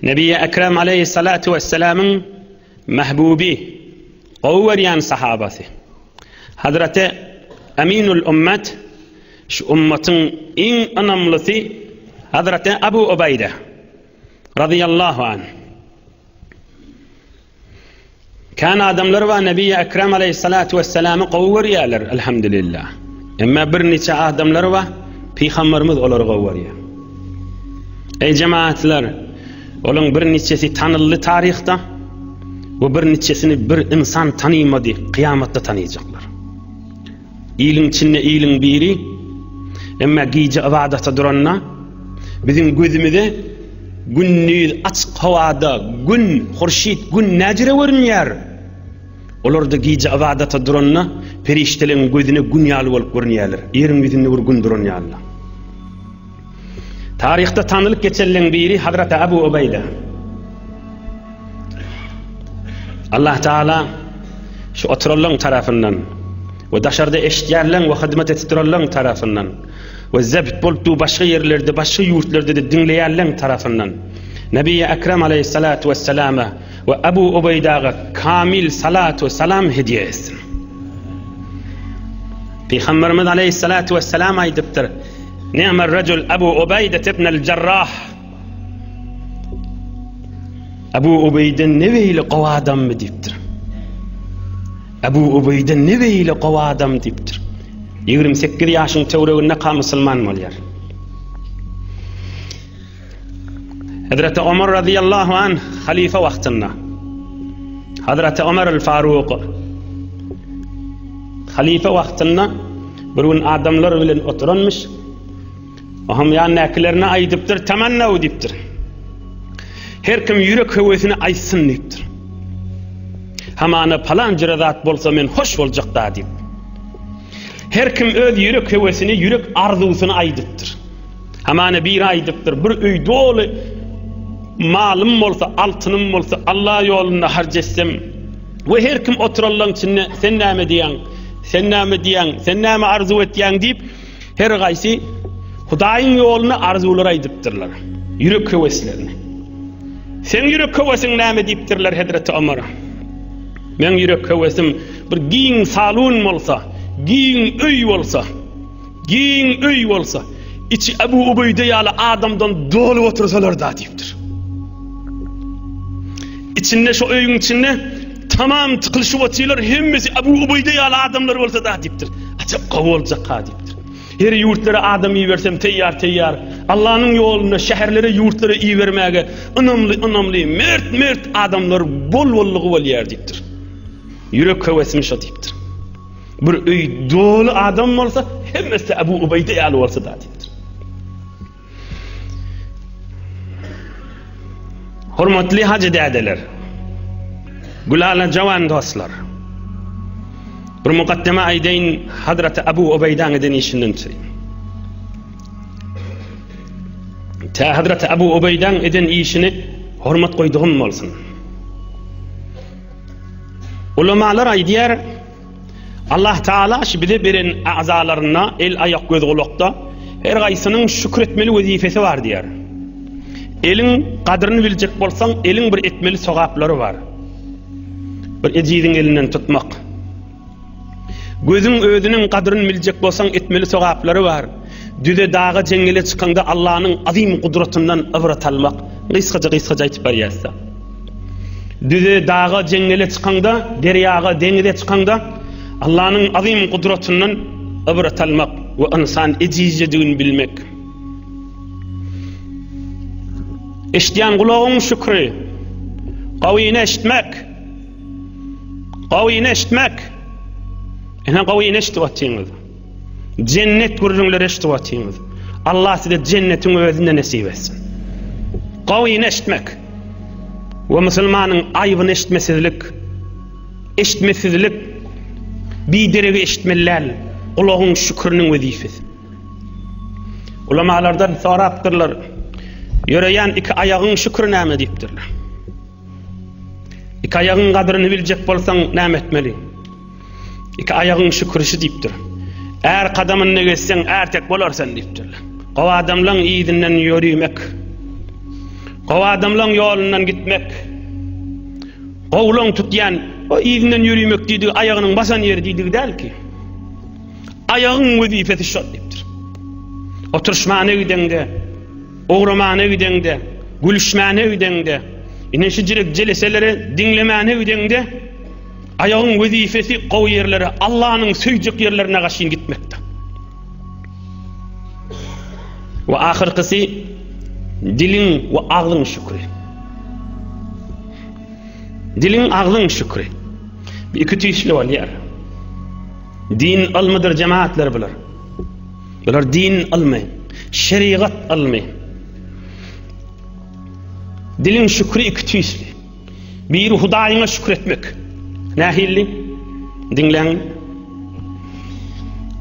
Nebi Ekrem aleyhissalatu vesselamyň mahbubi, gowy görýän sahabasy. Hazreti Aminul Ummet, şu ummatyň iň ynamlysy Hazreti Abu Ubeýde radiyallahu anh. Kän adamlar bar Nebi Ekrem aleyhissalatu vesselamy gowy görýärler, elhamdülillah. Emma bir niçe adamlar bar, Pygamberimiz olary gowy görýär. Ey cemaatlar, olaň bir niçesi tanyldy taryhda we bir niçesini bir insan tanymady, kyýamatda tanyjaklar. Iliň içinde iliň biri, emma gije ybadata duranda biziň gözümize gündiz açyk howada gün, hurşit gün näjüre görünýär? Olar-da gije ybadata duranda perişdeleriň gözüne gün ýaly bolup görünýärler. Ýeriň ýüzünde bir gün duran ýaly. Taryhda tanylyp geçenleň biri Hazreti Abu Ubeýde. Allah Teala şu oturanlaryň tarapyndan we daşarda eşidýänleň we hyzmat edip duranlaryň tarapyndan we zebt bolup dur başga ýerlerde, başga ýurtlarda-da diňleýänleň tarapyndan Nebi Ekrem aleyhissalatu vesselama we Abu Ubeýdaga kamil salat we salam hediye etsin. Peygamberimiz aleyhissalatu vesselam aýdypdyr: Ni'mer rejul Abu Ubeýde ibn al-Jarrah. Abu Ubeýde ne beýle gowy adammy diýipdir. Abu Ubeýde ne beýle gowy adam diýipdir. 28 ýaşyň töwereginde ka musulman bolýar. Hazreti Omar radıyallahu anh halife wagtynda Hazreti Omar el-Faruk halife wagtynda bir gün adamlar bilen oturanmyş. Oňam ýanyndakylerine aýdypdyr, Tamannaw diýipdir. Her kim ýürek höwesini aýtsyn diýipdir. Hamana palan jüre zat bolsa men hoş boljak da diýip. Her kim öz ýürek höwesini, ýürek arzuwyny aýdypdyr. Hamana biri aýdypdyr, bir öý doly malym bolsa, altynym bolsa, Allah ýolunda harç etsem we her kim oturanlaryň içinde sen näme diýýäň, sen näme diýýäň, sen näme arzuw etýäň diýip, Her gaýsy Hudaýyň ýoluna arzuwlar aýdypdyrlar, ýürek höweslerini. Seň ýürek höwesiň näme diýipdirler hezreti Omara. Meň ýürek höwesim bir giň salon bolsa, giň öý bolsa, giň öý bolsa, içi Abu Ubeýde ýaly adamdan dolup otursalar da diýipdir. Içinde şu öýüň içinde Tamam tykylyşyp otyrlar, hemmesi Abu Ubeýde ýaly adamlar bolsa da diýipdir. Ajap gowy boljak-ha diýipdir. Her ýurtlara adam ibersem teýýar-teýýar. Allanyň ýolunda şäherlere, ýurtlara ibermäge ynamly, ynamly, mert, mert adamlar bol-bollugy bolýar diýipdir. Ýürek höwesim şo diýipdir. Bir öý doly adam bolsa, hemmesi Abu Ubeýde ýaly bolsa da diýipdir. Hormatly hajy dädeler, gülala jawan dostlar. Bir mukaddeme aýdaýyn Hazreti Abu Ubeýdaň eden işinden ötri. Tä Hazreti Abu Ubeýdaň eden işini hormat goýdugym bolsun. Ulamalar aýdýar, Allah Taala şu bize beren agzalarynda el, aýak, göz, gulakda her gaýsynyň şükür etmeli wezipesi bar diýär. Eliň gadryny biljek bolsaň, eliň bir etmeli sogaplary bar. Bir ejiziň elinden tutmak. Gözüň özüniň gadryny biljek bolsaň, etmeli sogaplary bar. Düze, daga, jeňňele çykaňda Allanyň azym gudratyndan ybrat almak. Gysgaja-gysgaja aýtyp barýas-da. Düze, daga, jeňňele çykaňda, derýaga, deňize çykaňda Allanyň azym gudratyndan ybrat almak we ynsan ejizjedigini bilmek. Eşidýän gulagyň şükri. Gawyny eşitmek. Gawyny eşitmek. Ine gawyny eşidip otyňyz. Jennet gürrüňleri eşidip otyňyz. Allah size jennetiň özünde nesip etsin. Gawyny eşitmek we musulmanyň aýbyny eşitmesizlik, eşitmesizlik bideregi eşitmeli däl, gulagyň şüküriniň wezipesi. Ulamalardan sorapdyrlar, ýöreýän iki aýagyň şükri näme diýipdirler. Iki aýagyň gadryny biljek bolsaň näme etmeli? Iki aýagyň şükürişi diýipdir. Är kadamynda gezseň, ärtek bolar sen diýipdirler. Gowy adamlaň yzyndan ýörimek. Gowy adamlaň ýolundan gitmek. Gowulaň tutýan o yzyndan ýörimek diýdigi aýagynyň basan ýeri diýdigi däl ki. Aýagyň wezipesi şol diýipdir. Oturyşmana gideňde, ugramana gideňde, gülüşmäne gideňde, ine şu jirek jeleseleri diňlemäne gideňde aýagyň wezipesi gowy ýerlere, Allanyň söýjek ýerlerine gaşyn gitmekdir. We ahyrkysy diliň we agzyň şükri. Diliň agzyň şükri. Bir iki tüýsli bolýar. Din ylmydyr jemaatlar bular. Bular din ylmy, şerigat ylmy. Diliň şükri iki tüýsli. Biri Hudaýyňa şükür etmek. Nähili? Diňläň.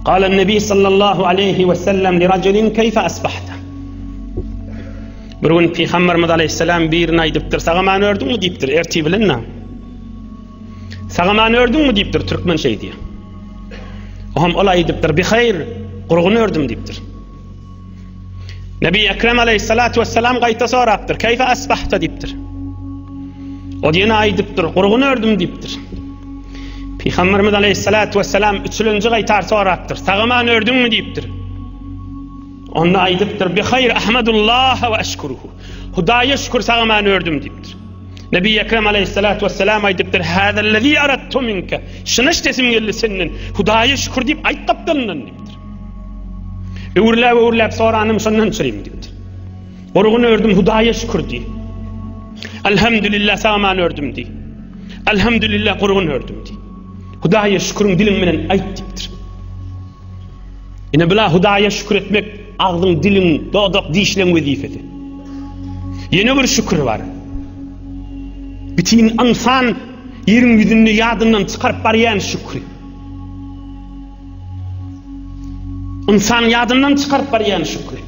Gala Nebi sallallahu aleyhi ve sellem li raculin keyfe asbahta. Bir gün Peygamberimiz aleyhisselam birine aýdypdyr, sagaman ördüňmi diýipdir, ertir bilen na. Sagaman ördüňmi diýipdir, türkmen şeý diýýär. Oham ol aýdypdyr, bi haýr, gurgun ördüm diýipdir. Nebi Ekrem aleyhissalatu vesselam gaýta sorapdyr. Keyfe asbahta diýipdir. O ýene aýdypdyr, gurgun ördüm diýipdir. Peygamberimiz aleyhissalatu vesselam üçülenji gaýtar sorapdyr. Sagaman ördüňmi diýipdir. Onda aýdypdyr, bi haýr ahmadullah we eşkuruhu. Hudaýa şükür sagaman ördüm diýipdir. Nebi Ekrem aleyhissalatu vesselam aýdypdyr, Hâzellezî aradtu minke. Şuny eşdesim geldi senden. Hudaýa şükür diýip aýt gapdalyndan diýipdir. Öwürläp-öwürläp soranym şondan çyryň diýipdir. Gurgun ördüm Hudaýa şükür diý. Elhamdülillah sag-aman ördüm diý. Elhamdülillah gurgun ördüm diý. Hudaýa şüküriň diliň bilen aýt diýipdir. Ine bula Hudaýa şükür etmek agzyň, diliň, dodak, dişleň wezipesi. Ýene bir şükür bar. Bütin ynsan ýeriň ýüzünde ýadyndan çykaryp barýan şükri. Ynsan ýadyndan çykaryp barýan şükri.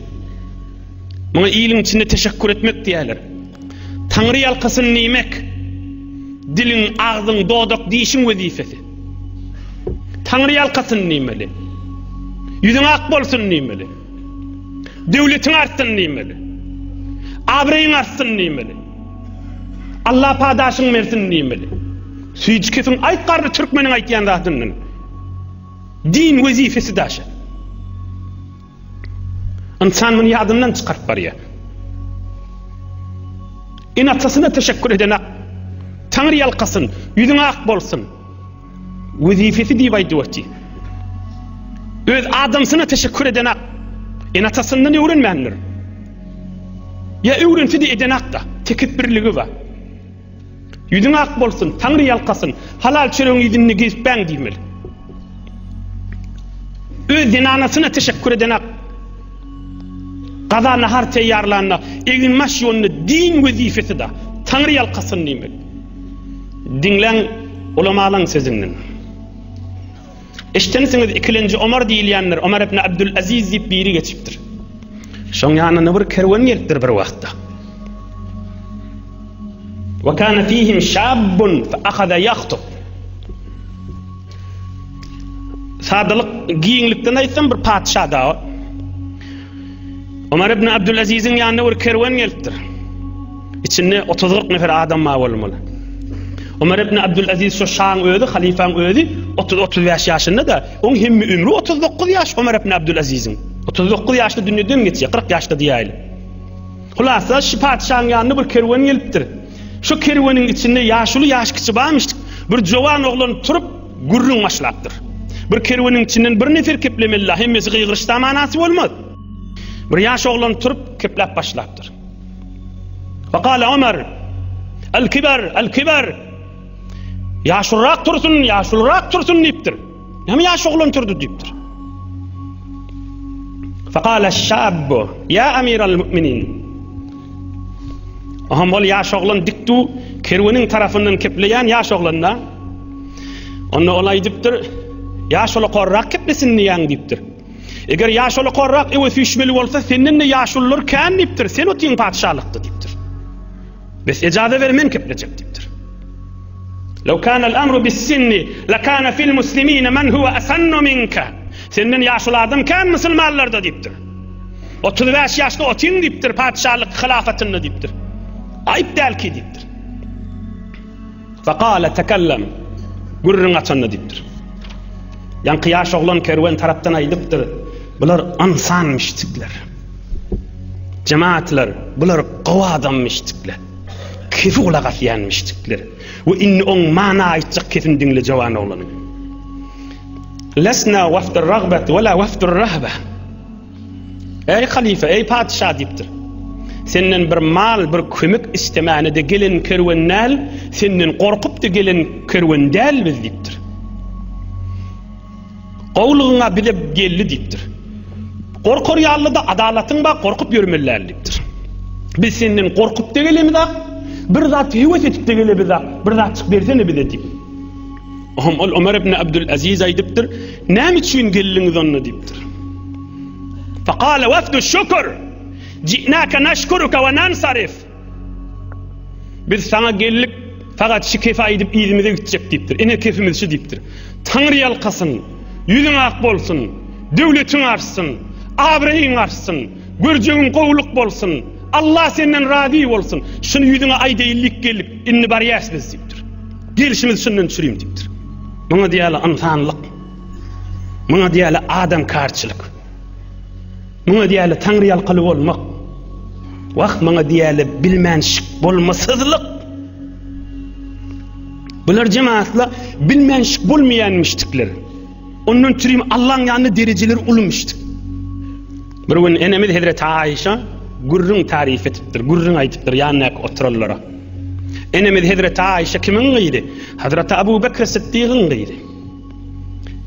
Muňa iliň içinde teşekkür etmek diýerler. Taňry ýalkasyn diýmek diliň, agzyň, dodak, dişiň wezipesi. Taňry ýalkasyn diýmeli. Ýüzüň ak bolsun diýmeli. Döwletiň artsyn diýmeli. Abraýyň artsyn diýmeli. Allah padaşyň bersin diýmeli. Süýji kesiň aýt garry türkmeniň aýtýan zadyndan. Din wezipesi daşy. Ynsan muny ýadyndan çykaryp barýar. Ene-atasyna teşekkür edenak. Taňry ýalkasyn, ýüzüň ak bolsun. Wezipesi diýip aýdyp otyr. Öz adamsyna teşekkür edenak. Ene-atasyndan öwrenmändir. Ýa öwrense-de edenak-da, tekepbirligi bar. Ýüzüň ak bolsun, Taňry ýalkasyn, halal çöregiň ýüzünde gezipbäň diýmeli. Öz zenanasyna teşekkür edenak. Gaza nahar teýýarlanda, egin-baş ýuwanda din wezipesi-da, Taňry ýalkasyn diýmeli. Diňläň ulamalaň sözünden. Eşdensiňiz ikilenji Omar diýilýändir, Omar ibn Abdul Aziz diýip biri geçipdir. Şoň ýanyna bir kerwen gelipdir bir wagtda. Wa kana fihim şabbun fa ahaza yahtub. Sadalyk giňlikden aýtsam bir patyşa da. Omar ibn Abdul Aziziň ýanyna bir kerwen gelipdir. Içinde 30-40 nefer adam bar bolmaly. Omar ibn Abdul Aziz şu şaň özi, halyfaň özi 30-35 ýaşynda da, oň hemme ömri 39 ýaş Omar ibn Abdul Aziziň. 39 ýaşda dünýeden geçýär, 40 ýaşda diýäýeli. Hulasa, şu patyşaň ýanyna bir kerwen gelipdir. Şu kerweniň içinde ýaşuly, ýaş kiçi barmyş. Bir jowan oglan turup, gürrüň başlapdyr. Bir kerweniň içinden bir nefer keplemeli-la, hemmesi gygyryşsa manasy bolmaz. Bir ýaş oglan turup, kepläp başlapdyr. Fekale Ömer, El kiber, el kiber. Ýaşulurak tursun, ýaşulurak tursun diýipdir. Näme ýaş oglan turdy diýipdir. Fekale şabbu, ýa amiral mu'minin. Oham ol ýaş oglan dik du, kerweniň tarapyndan kepleýän ýaş oglan da. Onda ol aýdypdyr, ýaş ola korrak keplesin diýýäň diýipdir. Eger ýaşuly korrak öwe süýşmeli bolsa, senden-de ýaşulular kän diýipdir, sen otyň patyşalykda diýipdir. Bes ejaza ber men keplejek diýipdir. Law kana al-amru bis-sinni lakana fil muslimina man huwa asannu minka. Senden ýaşuly adam kän musulmanlarda diýipdir. 35 ýaşda otyň diýipdir patyşalyk hylafatynda diýipdir. Aýyp däl ki diýipdir. Fekale tekellem, gürrüň açanda diýipdir. Ýaňky ýaş oglan kerwen tarapdan aýdypdyr, bular ynsan müşdikler. Jemaatlar, bular gowy adam müşdikler. Kefi gulak asýan müşdikler. We indi oň mana aýtjak kesini diňle jowan oglanyň. Lesna wafdur ragbet we la wafdur rahbe. Eý halyfa, eý patyşa diýipdir. Senden bir mal, bir kömek istemäne-de gelen kerwen däl, senden gorkup-da gelen kerwen däl biz diýipdir. Gowulygyňa bize geldi diýipdir. Gorkar ýaly-da adalatyň bar, gorkup ýörmeli däl diýipdir. Biz senden gorkup-da gelemizak, bir zat höwes edip-de gelemizak, bir zatjyk bersene bize diýip. Ohm ol Ömer ibn Abdul Aziz aýdypdyr, Näme üçin geldiňiz onda diýipdir. Fekale wefdu şükür, ji'nake neşkuruke we nensarif. Biz saňa geldik, fakat şu kefi aýdyp yzymyza gitjek diýipdir. Ine kefimiz şu diýipdir. Taňry ýalkasyn, ýüzüň ak bolsun, döwletiň artsyn, abraýyň artsyn, görjegiň gowulyk bolsun, Allah senden razy bolsun. Şuny ýüzüňe aýdaýlyk geldik, indi barýas biz diýipdir. Gelşimiz şundan çürim diýipdir. Muňa diýýärler ynsanlyk. Muňa diýýärler adamkarçylyk. Muňa diýýärler taňryýalkaly bolmak. Wah, muňa diýýärler bilmänşik bolmasyzlyk. Bular jemaatla bilmänşik bolmaýan müşdikler. Ondan çürim Allaň ýanynda derejeleri uly müşdik. Bir gün enemiz Hezreti Aişa gürrüň taryf edipdir, gürrüň aýdypdyr ýanyndaky oturanlara. Enemiz Hezreti Aişa kimiň gyzy? Hazreti Abu Bekr Siddigiň gyzy.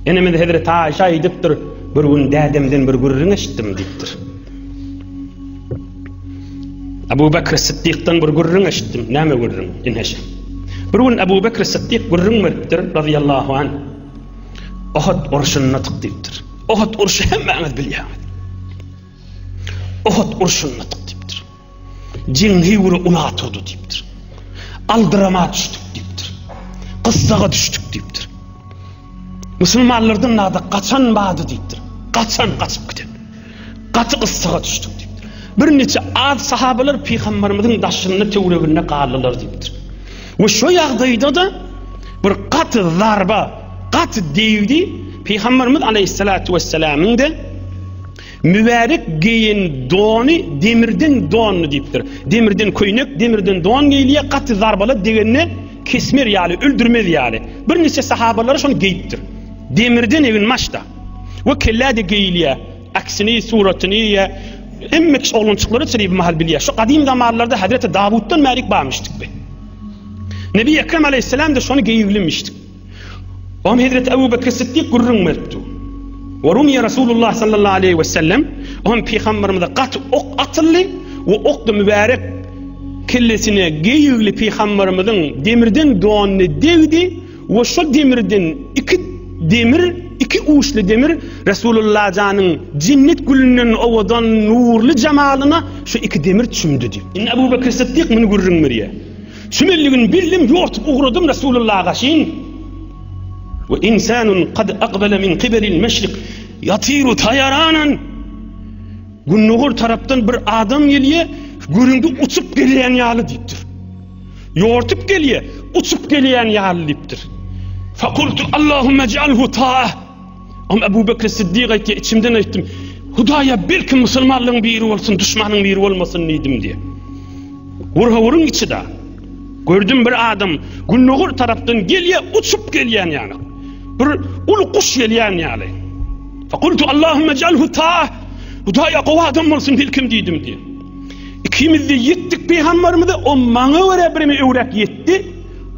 Enemiz Hezreti Aişa aýdypdyr, bir gün dädemden bir gürrüň eşitdim diýipdir. Abu Bekr Siddikden bir gürrüň eşitdim. Näme gürrüň? Ine şu. Bir gün Abu Bekr Siddik gürrüň beripdir, radiyallahu anh. Ohud urşunda diýipdir. Ohud urşy hemmäňiz bilýäňiz. Ohud urşunda diýipdir. Jeňňi güri ula turdy diýipdir. Aldyrama düşdük diýipdir. Gyssaga düşdük diýipdir. Musulmanlardan nada gaçan bardy diýipdir. Gaçan gaçyp giden. Gaty gyssaga düşdük diýipdir. Bir neçe az sahabalar pygamberimiziň daşynda töwereginde galdylar diýipdir. We şo ýagdaýda-da bir gaty zarba, gaty degdi. Pygamberimiz aleyhissalatu vesselamyň-da Mübärek geýen dony demirden dondy diýipdir. Demirden köýnek, demirden don geýilýär, gaty zarbalar degende kesmer ýaly, öldürmez ýaly. Birniçe sahabalary şony geýipdir. Demirden egin maşda. We kellä-de geýilýär. Aksini, suratyny ýa hemme kişi oglançyklary çyryp mahal bilýär. Şu gadym zamanlarda Hazreti Dawutdan bärik barmyşdyk bi. Nebi Ekrem aleýhissalam-da şony geýiblimişdik. Oňa Hezreti Ebu Bekr Siddik gürrüň beripdi. We rumiýe Rasulullah sallallahu aleýhi we sellem, oňa pygamberimize gaty ok atyldy we ok-da mübärek kellesine geýigli pygamberimiziň demirden donyny degdi we şo demirden iki demir, iki uçly demir Rasulullah janyň jennet gülünden owadan nurly jemalyna şu iki demir çümdi diýip. Indi Ebu Bekr Siddik muny gürrüň berýär. Çümelligini bildim, ýortup ugradym Resulullaha gaşyn. We insanun kad aqbala min qibelil meşrik yatiru tayaranan. Gündogar tarapdan bir adam gelýär, göründi uçup gelýän ýaly diýipdir. Ýortup gelýär, uçup gelýän ýaly diýipdir. Fakultu Allahumma ij'alhu ta'a. Am Ebu Bekr Siddik aýtdy, içimden aýtdym, Hudaýa belki musulmanlaryň biri bolsun, duşmanyň biri bolmasyn diýdim diýe. Gurhawuryň içi-da. Gördüm bir adam gündogar tarapdan gelýär, uçup gelýän ýaly. Bir uly guş gelýän ýaly. Fakultu Allahumma jalhu ta. Hudaýa gowy adam bolsun belkim diýdim diýe. Ikimiz de ýetdik pygamberimize, o maňa görä birimi öwräk ýetdi.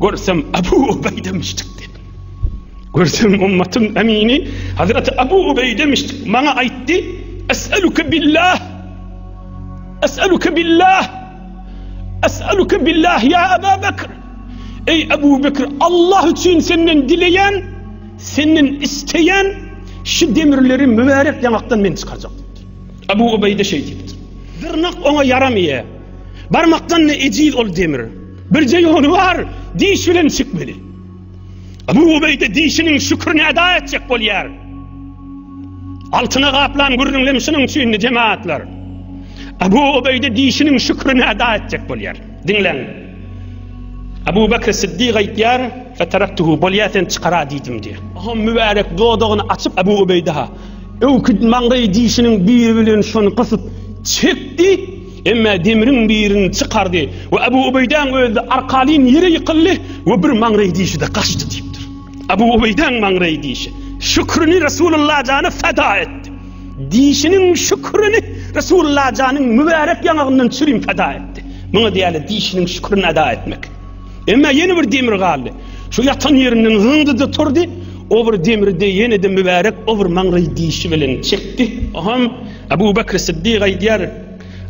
Görsem Abu Ubeýde müşrik diýip. Görsem ummatyň emini Hazreti Abu Ubeýde müşrik maňa aýtdy, Es'eluke billah. Es'eluke billah. Es'eluke billah ya Aba Bekr. Ey Ebu Bekr, Allah üçin senden dileýän, senden isteýän şu demirleri mübärek ýaňakdan men çykarjak diýipdir. Ebu Ubeýde şeý diýipdir. Dyrnak oňa ýaramaýar. Barmakdan-da ejiz ol demir. Birje ýoly bar, diş bilen çykmaly. Ebu Ubeýde dişiniň şükrüni eda etjek bolýar. Altyna gaplan gürrüňlem şunuň üçinli jemaatlar. Ebu Ubeýde dişiniň şükrüni eda etjek bolýar. Diňläň. Abu Bekr Siddik aýtýar, Feteraktuhu, bolýa sen çykara diýdim diýýär. Oňam mübärek dodagyny açyp Abu Ubeýdaha öňki maňlaý dişiniň biri bilen şony gysyp çekdi, emme demiriň birini çykardy we Abu Ubeýdäň özi-de arkalyn ýere ýykyldy we bir maňlaý dişi-de gaçdy diýipdir. Abu Ubeýdäň maňlaý dişi şükrüni Resulullah jana feda etdi. Dişiniň şükrüni Resulullah janyň mübärek ýaňagyndan çürim feda etdi. Muňa diýýärler dişiniň şükrüni eda etmek. Emma ýene bir demir galdy. Şu ýatan ýerinden zyňdy-da turdy. O bir demiri-de ýene-de mübärek o bir maňlaý dişi bilen çekdi. Oňam Abu Bekr Siddik aýdýar,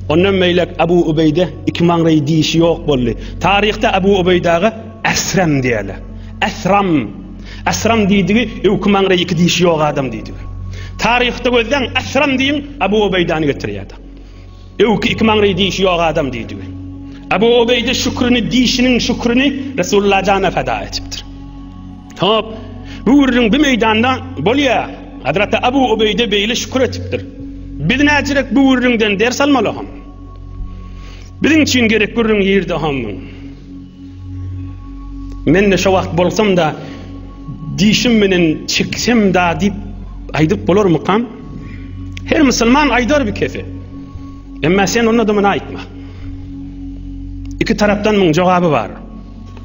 Ondan beýläk Abu Ubeýde iki maňlaý dişi ýok boldy. Taryhda Abu Ubeýdaga Esrem diýýärler. Esram. Esram diýdigi öwki maňlaý iki dişi ýok adam diýdigi. Taryhda gözläň Esram diýiň Abu Ubeýdany getirýär. Öwki iki maňlaý dişi ýok adam diýdigi. Abu Ubeýde şükrüni dişiniň şükrüni Resulullah jana feda etipdir. Hop, bu gürrüň bu meýdanda bolýar. Hazreti Abu Ubeýde beýle şükür etipdir. Biz näçerek bu gürrüňden ders almaly hom. Biziň üçin gerek gürrüň ýerde hom. Men-de şo wagt bolsam-da, dişim bilen çeksem-da diýip aýdyp bolarmykam? Her musulman aýdar bir kese. Emma sen onda-da muny aýtma. Iki tarapdan muň jogaby bar.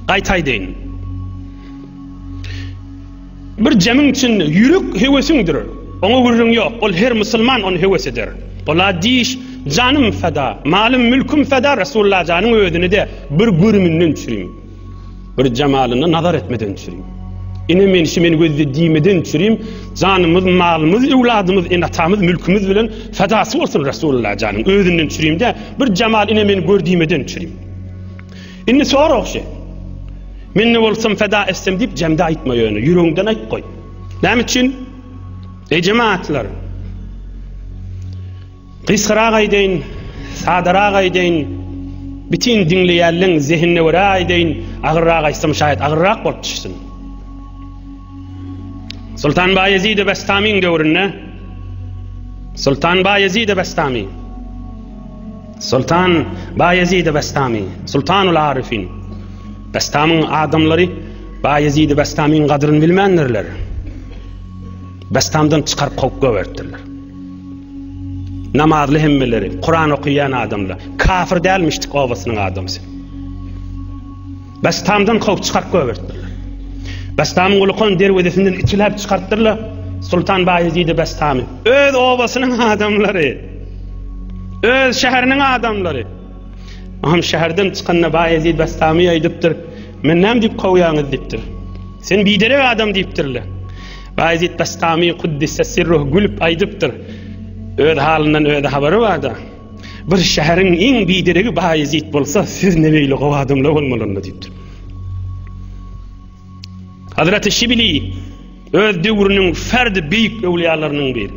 Gaýta aýdaýyn. Bir jemiň içinde ýürek höwesiňdir. Oňa gürrüň ýok. Ol her musulman ony höwes eder. Ola diş, janym feda, malym mülküm feda Resulullah janyň özüni-de bir görüminden çürim. Bir jemalyna nazar etmeden çürim. Ine men şi meni gözde diýmeden çürim. Janymyz, malymyz, öwladymyz, ene-atamyz, mülkümiz bilen fedasy bolsun Resulullah janyň özünden çürim-de bir jemal ine meni gör diýmeden çürim. Indi sorag şi. Men ne bolsam feda etsem diýip jemde aýtma ýöne, ýüregiňden aýt goý. Näme üçin? Eý jemaatlar! Gysgarak aýdaýyn, sadarak aýdaýyn, bitin diňleýänleň zehinine görä aýdaýyn, agyrrak aýtsam şaýat agyrrak bolup düşsün. Sultan Baýezid-i Bestamyň döwründe Sultan Baýezid-i Bestamy Sultan Baýezid-i Bestamy, Sultanul Arifin. Bestamyň adamlary Baýezid-i Bestamyň gadryny bilmändirler. Bestamdan çykaryp kowup goýberipdirler. Namazly hemmeleri, Kuran okaýan adamlar, kafir dälmişdik obasynyň adamsy. Bestamdan kowup çykaryp goýberipdirler. Bestamyň ulukan derwezesinden itiläp çykarypdyrlar. Sultan Baýezidi Bestamy. Öz obasynyň adamlary. Öz şäheriniň adamlary. Aham şäherden çykanda Baýezid Bestamy aýdypdyr. Men näme diýip kowýaňyz diýipdir. Sen biderek adam diýipdirler. Baýezid Bestamy kuddise sirruh gülüp aýdypdyr. Öz halyndan özi habary barda. Bir şäheriň iň bideregi Baýezid bolsa, siz ne beýle gowy adamlar bolmaly onda diýipdir. Hazreti Şibili öz döwrüniň ferdi beýik öwlüýalarynyň biri.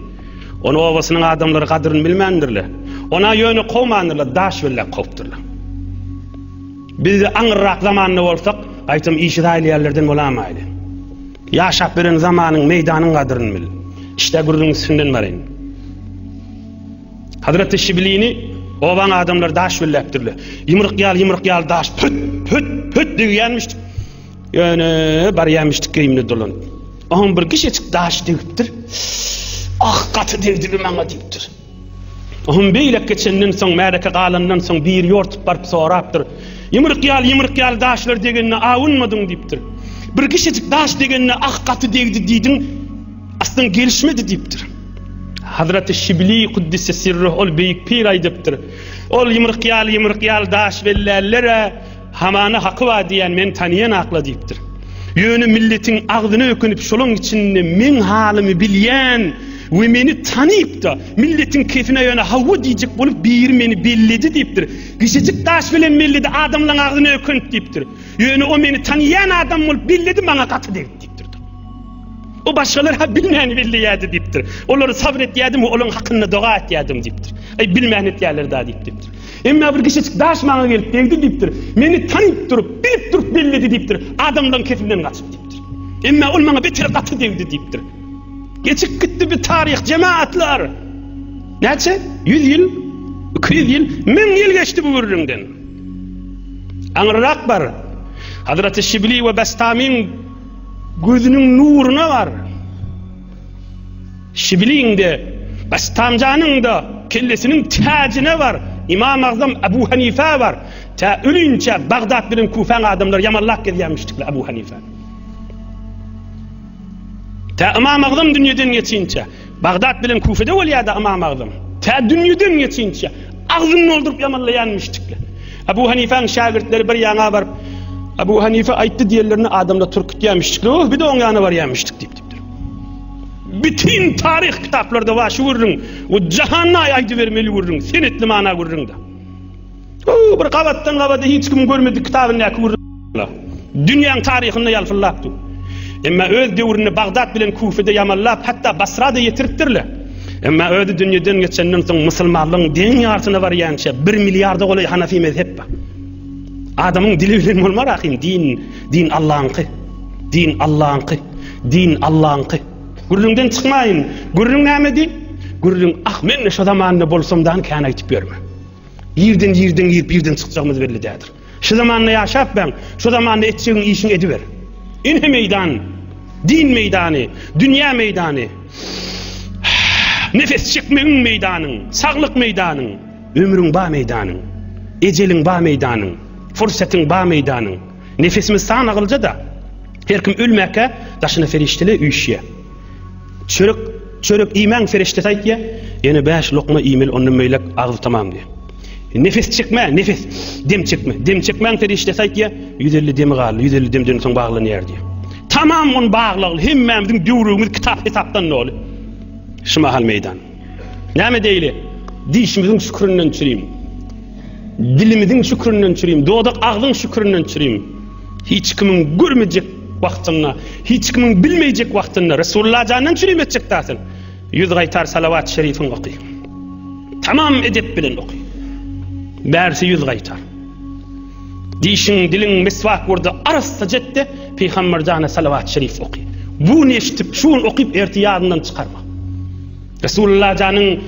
Ony obasynyň adamlary gadryny bilmändirler. Ona ýöne kowmandyrlar, daş belläp kowupdyrlar. Biz aňyrrak zamanda bolsak, gaýtam işi zaýlaýanlardan bolamaýly. Ýaşap beren zamanyň, meýdanyň gadryny bil. Işdä gürrüň üstünden baraýyn. Hazreti Şiblini obaň adamlary daş belläpdirler. Ýumruk ýaly, ýumruk ýaly daş püt, püt, püt degýänmiş. Ýöne barýanmyş geýimine dolanyp. Oňa bir kişijik daş degipdir. Ah, gaty degdi bi maňa diýipdir. Oňa beýlek geçenden soň, märeke galandan soň biri ýortup baryp sorapdyr. Ýumruk ýaly, ýumruk ýaly daşlar degende awunmadyň diýipdir. Bir kişijik daş degende ah gaty degdi diýdiň. Aslyň gelişmedi diýipdir. Hazreti Şibli kuddise sirruh ol beýik pir aýdypdyr. Ol ýumruk ýaly ýumruk ýaly daş bellärler-ä hamana haky bar diýýän meni tanyýan akla diýipdir. Ýöne milletiň agzyna ökünip şolaň içinde meň halymy bilýän we meni tanyp-da milletiň kefine ýöne hawa diýjek bolup biri meni belledi diýipdir. Kişijik daş bilen belledi adamlaň agzyna ökünip diýipdir. Ýöne o meni tanyýan adam bolup belledi maňa gaty degdi diýipdir. O başgalar ha bilmän belleýärdi diýipdir. Olary sabr etýärdim we olaryň hakynda doga etýärdim diýipdir. Aý bilmän etýärler da diýip diýipdir. Emma bir kişijik daş maňa gelip degdi diýipdir. Meni tanyp durup, bilip durup belledi diýipdir. Adamlaryň kesinden gaçyp diýipdir. Emma ol maňa beter gaty degdi diýipdir. Geçip gitdi bir taryh jemaatlar. Näçe? 100 ýyl, 200 ýyl, 1000 ýyl geçdi bu gürrüňden. Aňryrak bar. Hazreti Şibli we Bestamyň gözüniň nuruna bar. Şibliň-de, Bestamjanyň-da kellesiniň täjine bar. Imam Agzam Abu Hanifä bar. Tä ölinçä Bagdat bilen Kufäň adamlary ýamanlap gezýärmişdikler Abu Hanifäni. Tä Ymam Agzam dünýeden geçinçä, Bagdat bilen Kufede bolýar-da Ymam Agzam. Tä dünýeden geçinçä agzyny dolduryp ýamanlaýarmyşdyklar. Abu Hanifäň şägirtleri bir ýaňa baryp, Abu Hanife aýtdy diýenlerinde adamlar türkütýärmişdikler. Oh, bir-de oň ýanyna barýarmyşdyk diýip diýipdir. Bütin taryh kitaplarda bar şu gürrüň. Bu jahanda aýdybermeli gürrüň, senetli mana gürrüň-de. O bir gabatdan gabada hiç kimiň görmedik kitabyndaky gürrüň. Dünýäň taryhynda ýalpyldap dur. Emma öz döwründe Bagdat bilen Kufede ýamallap, hatda Basra-da ýetiripdirler. Emma özi dünýeden geçenden soň musulmanlygyň deň ýarsyna barýança bir milliarda golaý hanafi mezhep bar. Adamyň dili bilen bolmar ahym, din, din Allaňky. Din Allaňky. Din Allaňky. Gürrüňden çykmaýyn. Gürrüň nämedi? Gürrüň, ah, men-de şo zamanda bolsam dan kän aýtyp ýörme. Ýerden ýerden girip ýerden çykjagymyz belli däldir. Şu zamanda ýaşap bäň, şu zamanda etjegiň işiňi ediber. Ine meýdan, din meýdany, dünýä meýdany. Nefes çekmegiň meýdanyň, saglyk meýdanyň, ömrüň ba meýdanyň, ejeliň ba meýdanyň, fursatyň ba meýdanyň. Nefesimiz sanagylja-da, her kim ölmäkä daşyna ferişdeler üýşýär. Çörek, çörek iýmäň ferişdesi aýtýar, ýene bäş lokma iýmeli ondan beýläk agyz tamam diýýär. Nefes çekme, nefes, dem çekme, dem çekmäň ferişdesi aýtýar, 150 demi galdy, 150 demden soň baglanýar diýýär. Tamam ony baglagly, hemmämiziň döwregimiz kitap hesapdan doly. Şu mahal meýdan. Näme diýeli? Dişimiziň şükründen çürim. Dilimiziň şükründen çürim, dodak agzyň şükründen çürim. Hiç kimiň görmejek wagtynda, hiç kimiň bilmejek wagtynda Resulullah jandan çürim etjek däsin. Ýüz gaýtar salawat şerifiň oky. Tamam edep bilen oky. Bärsi ýüz gaýtar. Dişiň, diliň miswak urdy, arassaja etde Pygamber jana salawat şerif oky. Bu gün eşitip, şu gün okyp ertir ýadyndan çykarma. Resulullah janyň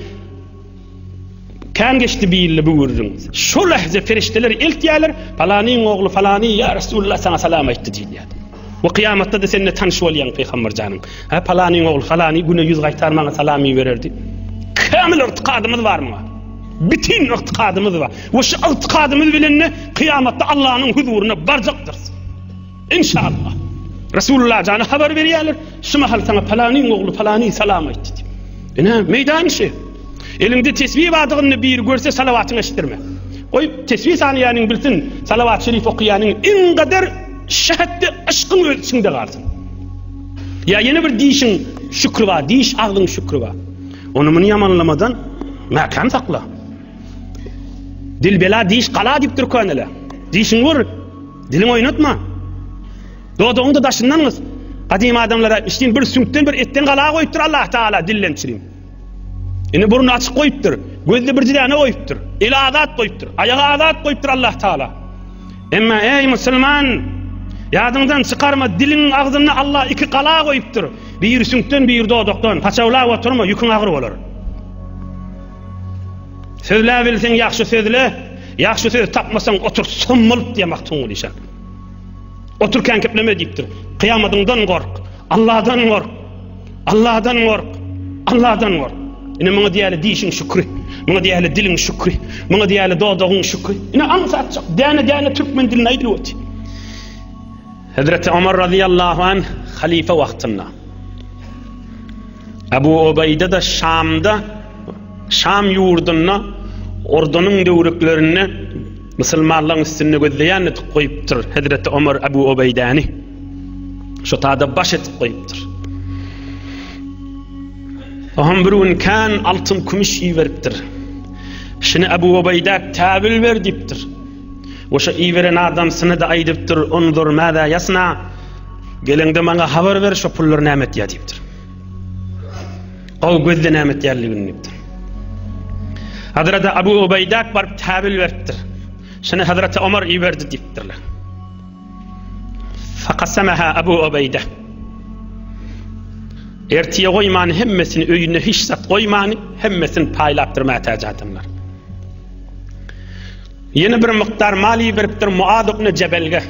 Kän geçdi bir ýylda bu gürrüň. Şo lähze perişdeler eltýärler, Palanyň ogly falany ýa Resulullah saňa salam aýtdy diýilýär. We kyýamatda-da sende tanyş bolýaň pygamber janyň. Hä palanyň ogly falany güne ýüz gaýtar maňa salam ibererdi. Kämil ygtykadymyz bar muňa. Bütin ygtykadymyz bar. We şu ygtykadymyz bilen-de kyýamatda Allanyň huzuryna barjakdyrys. Inşallah. Resulullah jana habar berýärler. Şu mahal saňa palanyň ogly falany salam aýtdy diýip. Ine, meýdan işi. Eliňde tesbih bardygyny biri görse salawatyňy eşitdirme. Goý, tesbih sanaýanyň bilsin, salawat şerif okaýanyň iň gader şähetde yşkyň öz içiňde galsyn. Ýa ýene bir dişiň şükri bar, diş agzyň şükri bar. Ony muny ýamanlamadan mäkäm sakla. Dil bela, diş gala diýipdir köneler. Dişiňi vur, Diliňi oýnatma. Dodagyňy-da daşyndan gys. Gadym adamlar aýtmyş bir süňkden bir etden gala goýupdyr Allah Taala dilden çirim. Indi burny açyk goýupdyr, gözde bir däne goýupdyr, eli azat goýupdyr, aýagy azat goýupdyr Allah Taala. Emma eý musulman, ýadyňdan çykarma, diliň agzynda Allah iki gala goýupdyr. Biri süňkden, biri dodakdan. Paçawlap oturma, ýüküň agyr bolar. Sözläbilseň ýagşy sözle, ýagşy söz tapmasaň otur sommalyp diýýär Magtymguly şa. Otur käňkepleme diýipdir. Kyýamadyňdan gork, Allahdan gork. Allahdan gork. Allahdan gork. Ine muňa diýýärler dişiň şükri. Muňa diýýärler diliň şükri. Muňa diýýärler dodagyň şükri. Ine aňsatjak däne-däne türkmen dilinde aýdylyp otyr. Hezreti Omar razyýallahu anh halyfa wagtynda Abu Ubeýde-de Şamda, Şam ýurdunda Ordanyň döwrüklerinde musulmanlaryň üstünde gözleýän edip goýupdyr Hezreti Omar Abu Ubeýdäni. Şo tada baş edip goýupdyr. Oňam bir gün kän altyn kümüş iberipdir. Şuny Abu Ubeýdä täwil ber diýipdir. We şo iberen adamsyna-da aýdypdyr, Unzur mäzä ýasna, geleňde maňa habar ber, şo pullar näme etýär diýipdir. Gowy gözle näme etýärligini diýipdir. Hazreti Abu Ubeýdä baryp täwil beripdir. Şuny Hazreti Omar iberdi diýipdirler. Fakasamaha Abu Ubeýde. Ertiye goýman hemmesini öýünde hiç zat goýman hemmesini paýlapdyr mätäç adamlar. Ýene bir mukdar mal iberipdir Muaz ibn Jebelge.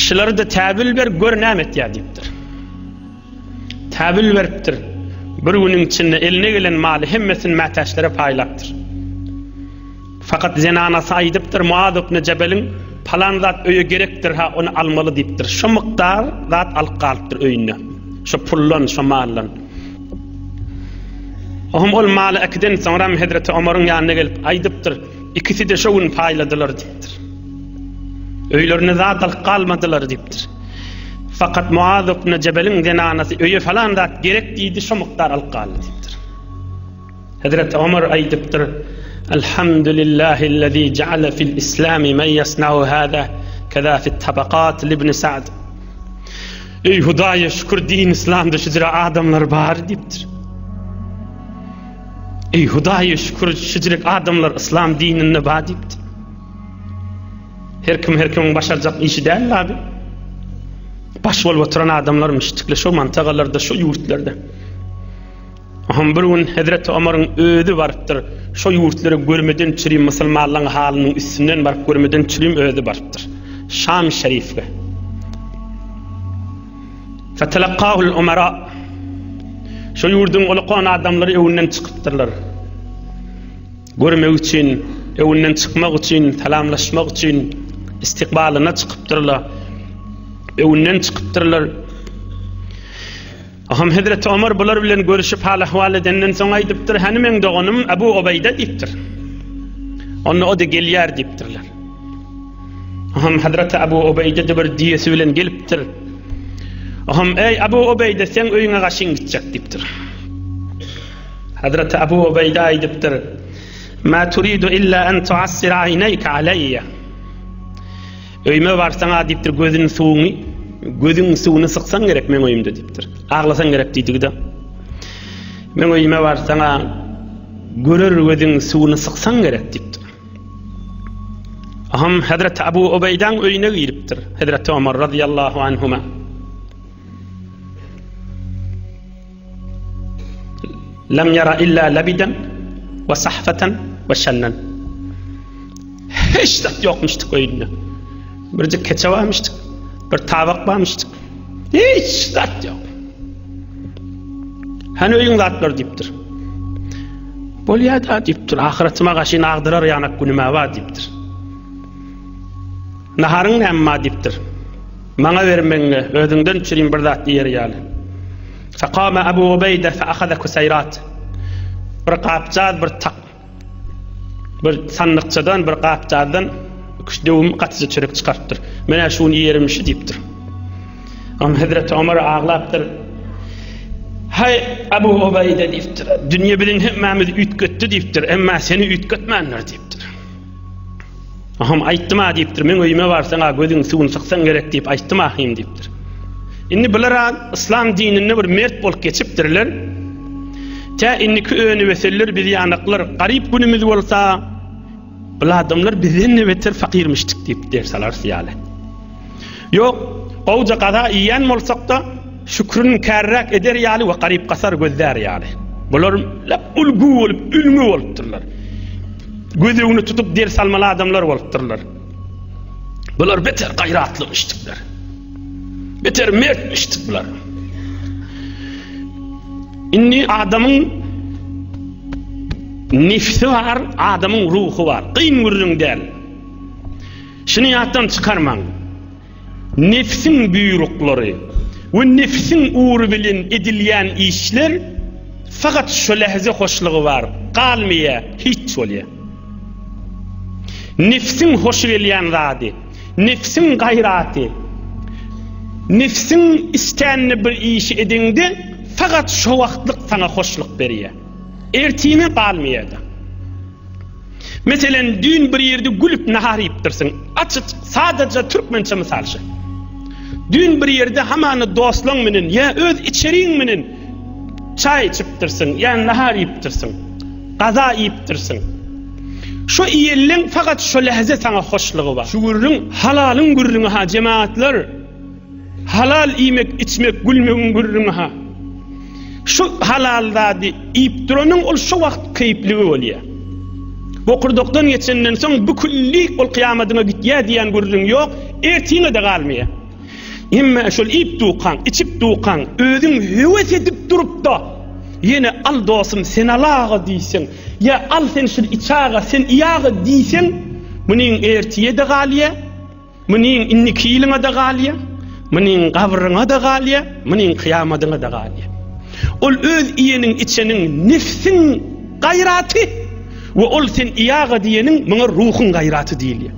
Şulary-da täwil ber, gör näme etýär diýipdir. Täwil beripdir. Bir günüň içinde eline gelen maly hemmesini mätäçlere paýlapdyr. Fakat zenanasy aýdypdyr, Muaz ibn Jebeliň palan zat öýe gerekdir, ha ony almaly diýipdir. Şo mukdar zat alyp galypdyr öýünde. Şo puldan, şo maldan. Ohm ol maly äkiden soňram Hezreti Omaryň ýanyna gelip aýdypdyr, ikisi-de şo gün paýladylar diýipdir. Öýlerine zat alyp galmadylar diýipdir. Fakat Muaz ibn Jebeliň zenanasy öýe falan zat gerek diýdi, şo mukdar alyp galdy diýipdir. Hezreti Omar aýdypdyr, Elhamdülillahillezî jeale fil islami men ýasnau hâzâ keza fit tabakat libni Sa'd. Eý Hudaýa şükür din islamda şu jüre adamlar bar diýipdir. Eý Hudaýa şükür şu jürek adamlar islam dininde bar diýipdir. Her kim her kimiň başarjak işi däl abi. Baş bolup oturan adamlar müşdikle şu mantagalarda şu ýurtlarda. Ohm bir gün Hezreti Omaryň özi barypdyr. Şo ýurtlara görmeden çürim musulmanlaryň halynyň üstünden baryp görmeden çürim özi barypdyr. Şam şerifge. Fetelakahul umara. Şo ýurduň ulukan adamlary öwünden çykypdyrlar. Görmek üçin, öwünden çykmak üçin, salamlaşmak üçin istikbalyna çykypdyrlar. Öwünden çykypdyrlar. Aham Hezreti Omar bular bilen görüşip hal-ahwal edenden soň aýdypdyr, Hany meň doganym Abu Ubeýde diýipdir. Onda o-da gelýär diýipdirler. Aham Hezreti Abu Ubeýde-de bir düýesi bilen gelipdir. Aham, eý Abu Ubeýde, seň öýüňe gaşyn gitjek diýipdir. Hezreti Abu Ubeýde aýdypdyr, Ma turidu illa an tuassira aýneýke aleýýe. Öýüme barsaň-a diýipdir, gözüň suwuny, gözüň suwuny syksaň gerek meň öýümde diýipdir. Aglasaň gerek diýdigi-de. Meň öýüme barsaň-a görer gözüň suwuny syksaň gerek diýipdir. Aham Hazreti Abu Ubeýdaň öýüne giripdir. Hazreti Omar radiyallahu anhuma. Lem ýara illa labiden we sahfatan we şennen. Hiç zat ýokmuşdyk öýünde. Birjik keçe barmyşdyk, bir tabak barmyşdyk. Hiç zat ýok. Hany öýüň zatlary diýipdir. Bolýar da diýipdir. Ahyratyma gaşyn agdyrar ýanak günüme bar diýipdir. Naharyň näme bar diýipdir. Maňa bermegiňe, özüňden çürim bir zat iýer ýaly. Fekame Abu Ubeýde feahaze kuseýrat. Bir gapjaz bir tak bir sandykçadan bir gapjazdan üç döwüm gatyja çörek çykarypdyr. Men-ä şuny iýerimşi diýipdir. Onda Hezreti Omar aglapdyr. Haý, Abu Ubeýde diýipdir. Dünýe biziň hemmämizi üýtgetdi diýipdir, emma seni üýtgetmändir diýipdir. Aham aýtdym-a diýipdir, meň öýüme barsaň-a gözüň suwuny syksaň gerek diýip aýtdym ahym diýipdir. Indi bular-a yslam dininde bir mert bolup geçipdirler. Tä indiki önübeseller biz ýanaklar garyp günümiz bolsa, bul adamlar bizden-de beter fakirmişdik diýip ders alarys ýaly. Ýok, gowja gaza iýen bolsak-da, şükrün kärräk eder ýaly we garyp-gasar gözlär ýaly. Bular lap ulgy bolup, ülňi bolupdyrlar. Göz öňüne tutup ders almaly adamlar bolupdyrlar. Bular beter gaýratlymyşdyklar. Beter mertmişdik bular. Indi adamyň nefsi bar, adamyň ruhy bar. Kyn gürrüň däl. Şuny ýatdan çykarmaň. Nebsiň buýruklary we nebsiň ugry bilen edilýän işler fakat şo lähze hoşlugy bar, galmaýar, hiç bolýar. Nebsiň hoşy gelýän zady, nebsiň gaýraty, nebsiň islänini bir işi edeňde fakat şo wagtlyk saňa hoşluk berýär. Ertine galmaýar-da. Meselen, düýn bir ýerde gülüp nahar iýipdirsiň. Açyk, sadaja türkmençe mysal şu. Düýn bir ýerde hamana dostlaň menen ýa öz içeriň menen çaý içipdirsiň, ýa nahar iýipdirsiň, gaza iýipdirsiň. Şo iýenleň fakat şo lähze saňa hoşlugy bar. Şu gürrüň halalyň gürrüňi ha jemagatlar. Halal iýmek, içmek, gülmegiň gürrüňi ha. Şu halal zady iýip duranyň ol şo wagt keýpligi bolýar. Bokurdakdan geçenden soň bu külli ol kyýamadyňa gitýär diýen gürrüň ýok, ertiňe-de galmaýar. Emma şol iýip dukaň, içip dukaň, özüň höwes edip durup-da, ýene al dostum sen alaga diýseň, ýa al sen şuny içaga, sen iýaga diýseň, munyň ertiye-de galýar, munyň indiki ýylyňa-da galýar, munyň gabryňa-da galýar, munyň kyýamadyňa-da galýar. Ol öz iýeniň, içeniň nefsiň gaýraty we ol sen iýaga diýeniň muňa ruhuň gaýraty diýilýär.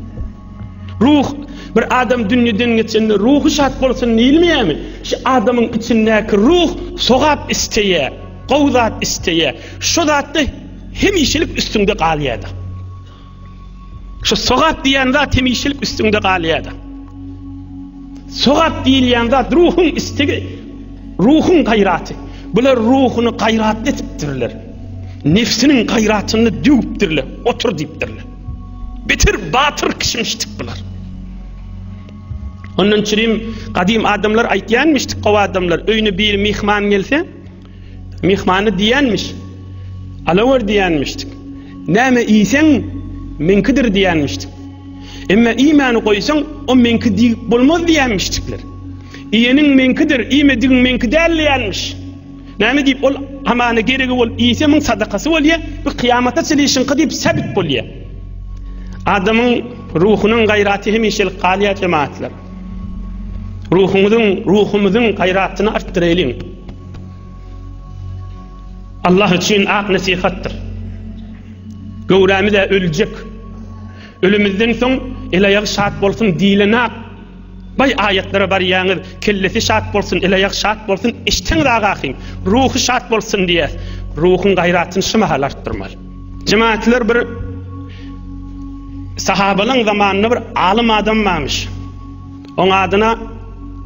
Ruh, bir adam dünýeden geçende ruhy şat bolsun diýilmeýärmi? Şu adamyň içindäki ruh sogap isleýär, gowy zat isleýär. Şo zatda hemişelik üstüňde galýar-da. Şu sogap diýen zat hemişelik üstüňde galýar-da. Sogap diýilýän zat ruhuň istegi, ruhuň gaýraty. Bular ruhuny gaýratly etipdirler. Nefsiniň gaýratyny döwüpdirler, otur diýipdirler. Beter batyr kişmişdik bular. Ondan çürim gadym adamlar aýtýanmyşdyk gowy adamlar öýüne biri myhman gelse myhmany diýenmiş alawer diýenmişdik. Näme iýseň meňkidir diýenmişdik. Emma iýmäni goýsaň o meňki diýip bolmaz diýenmişdikler. Iýeniň meňkidir, iýmedigiň meňki däl diýenmiş. Näme diýip ol hamana geregi bolup iýse muň sadakasy bolýa, bu kyýamata çenli şyňky diýip säbit bolýa. Adamyň ruhunyň gaýraty hemişelik galýar jemaatlar. Ruhuňyzyň, ruhumyzyň gaýratyny artdyraýlyň. Allah üçin ak nesihatdyr. Göwrämiz-ä öljek. Ölümizden soň el-aýagy şat bolsun diýlen ak Baý aýatlara barýaňyz, kellesi şat bolsun, el-aýagy şat bolsun, eşitseňiz agahyň, ruhy şat bolsun diýýäs. Ruhuň gaýratyny şu mahal artdyrmaly. Jemaatlar bir sahabalaň zamanynda bir alym adam barmyş. Oň adyna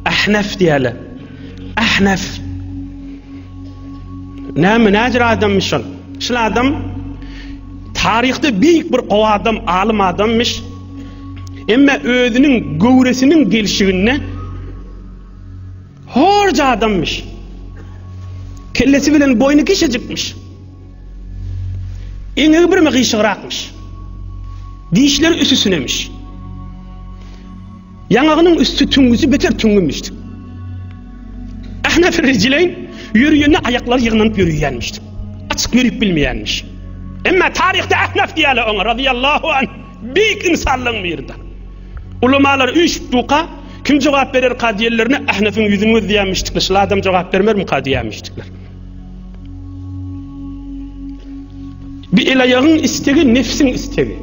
Ahnaf diýýärler. Ahnaf. Näme näjir adammyş şol? Şul adam taryhda beýik bir gowy adam, alym adammyş. Emma özüniň göwresiniň gelşiginde horja adammyş. Kellesi bilen boýny kiçijikmiş. Eňegi birme gyşygrakmyş. Dişleri üsüsinemiş. Ýaňagynyň üsti tüňňüsi beter tüňňümişdi. Ahnaf Rijleýn ýörüýende aýaklary ýygnanyp ýörüýänmişdi. Açyk ýörüp bilmeýänmiş. Emma taryhda Ahnaf diýýärler oňa razyýallahu anh beýik ynsanlaryň biridir. Ulamalar üýşüp duka kim jogap bererka diýenlerine Ahnafyň ýüzüni gözleýänmişdikler. Şul adam jogap bermermika diýýänmişdikler. Bir el-aýagyň istegi nefsiň istegi.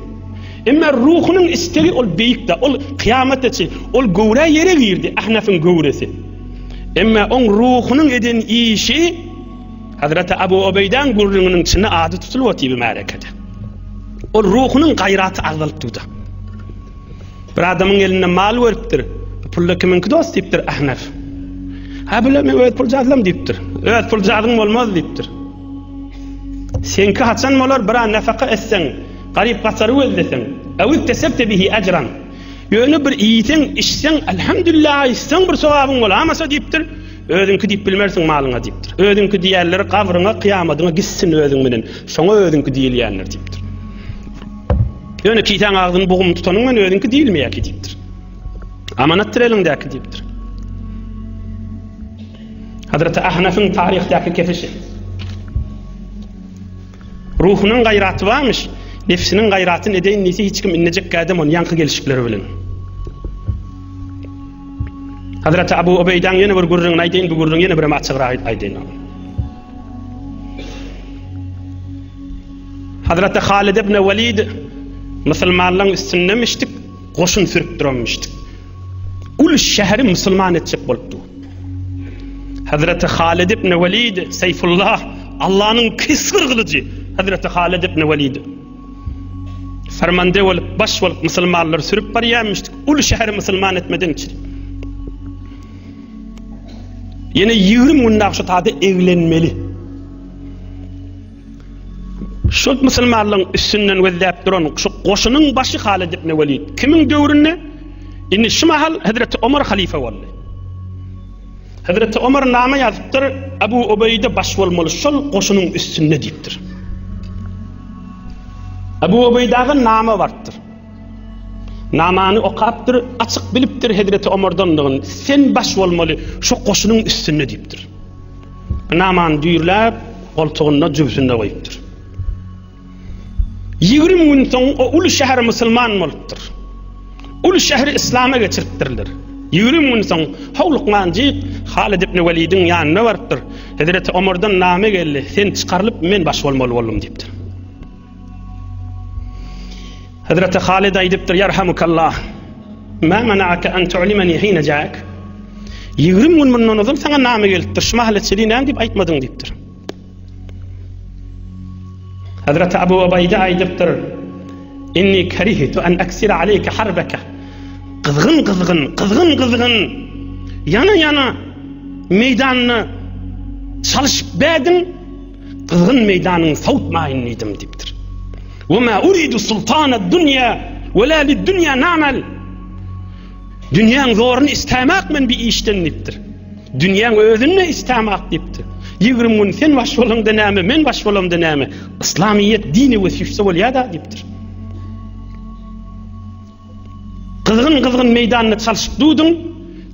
Emma ruhunyň istegi ol beýikde, ol kyýamata çenli, ol göwrä ýere girdi, Ahnafyň göwresi. Emma oň ruhunyň eden işi Hazreti Abu Ubeýdäň gürrüňiniň içinde ady tutulyp otyr bu märekede. Ol ruhunyň gaýraty agzalyp durdy. Bir adamyň elinde mal görüpdir. Bu pulda kimiňki dost diýipdir Ahnaf. Ha bile men öz puljazlam diýipdir. Öz puljazyň bolmaz diýipdir. Seňki haçan bolar bir an nafaka etseň, garyp gasary gözleseň. Ew iktesebte bihi ejran. Ýöne bir iýseň, içseň, elhamdülillah aýtsaň bir sogabyň bolamasa diýipdir. Özüňki diýip bilmersiň malyňa diýipdir. Özüňki diýenleri gabryňa, kyýamadyňa gitsin özüň bilen. Şoňa özüňki diýilýändir diýipdir. Ýöne kisäň agzyny bugum tutanyň bilen özüňki diýilmeýär ki diýipdir. Amanatdyr eliňdäki diýipdir. Hazreti Ahnafyň taryhdaky kesişi. Ruhunyň gaýraty barmyş, nefsiniň gaýratyny edeýin diýse hiç kim innejek gädem ony ýaňky gelşikleri bilen. Hazreti Abu Ubeýdäň ýene bir gürrüňini aýdaýyn, bu gürrüňi ýene birem açygrak aýdaýyn. Hazreti Halid ibn Walid musulmanlaryň üstündemişdik, goşun sürüp duranmyşdyk. Uly şäheri musulman etjek bolupdy. Hazreti Halid ibn Walid Seýfullah Allanyň kesgir gylyjy Hazreti Halid ibn Walid fermande bolup, baş bolup musulmanlary sürüp barýarmyşdyk. Uly şäheri musulman etmeden üçin. Ýene 20 gün dagy şu tada eglenmeli. Şol musulmanlaryň üstünden gözläp duran şu goşunyň başy Halid ibn Welid. Kimiň döwründe? Indi şu mahal Hazreti Omar halife boldy. Hazreti Omar nama ýazypdyr, Abu Ubeýde baş bolmaly şol goşunyň üstünde diýipdir. Ebu Ubeýdaga nama barypdyr. Namany okapdyr, açyk bilipdir Hezreti Omardandygyny. Sen baş bolmaly şu goşunyň üstünde diýipdir. Namany düýrläp, goltugynda jübsünde goýupdyr. 20 gün soň o uly şäher musulman bolupdyr. Uly şäheri islama geçiripdirler. 20 gün soň howlukmanjyk Halid ibn Welidiň ýanyna barypdyr. Hezreti Omardan name geldi. Sen çykarylyp men baş bolmaly boldum diýipdir. Hazreti Halid aýdypdyr, Ýarhamukallah, ma mana'aka an tu'limani hina ja'ak? 20 gün mundan ozal saňa name gelipdir, şu mahala çenli näme diýip aýtmadyň diýipdir. Hazreti Abu Ubaýda aýdypdyr, Inni kerihtu an aksira aleyke harbaka. Gyzgyn gyzgyn, gyzgyn gyzgyn, ýana ýana meýdanyna çalyşyp bädiň, Gyzgyn meýdanyň sowutmaýyn diýdim diýipdir. Ve ma uridu sultana dunýa ve la lid-dunýa na'mal. Dünýäň zoruny istämak men bir işden diýipdir. Dünýäň özüni istämak diýipdir. 20 gün sen baş bolaňda näme, men baş bolamda näme? Islamiyet dini we süýşse bolýar-da diýipdir. Gyzgyn-gyzgyn meýdanda çalşyp duduň,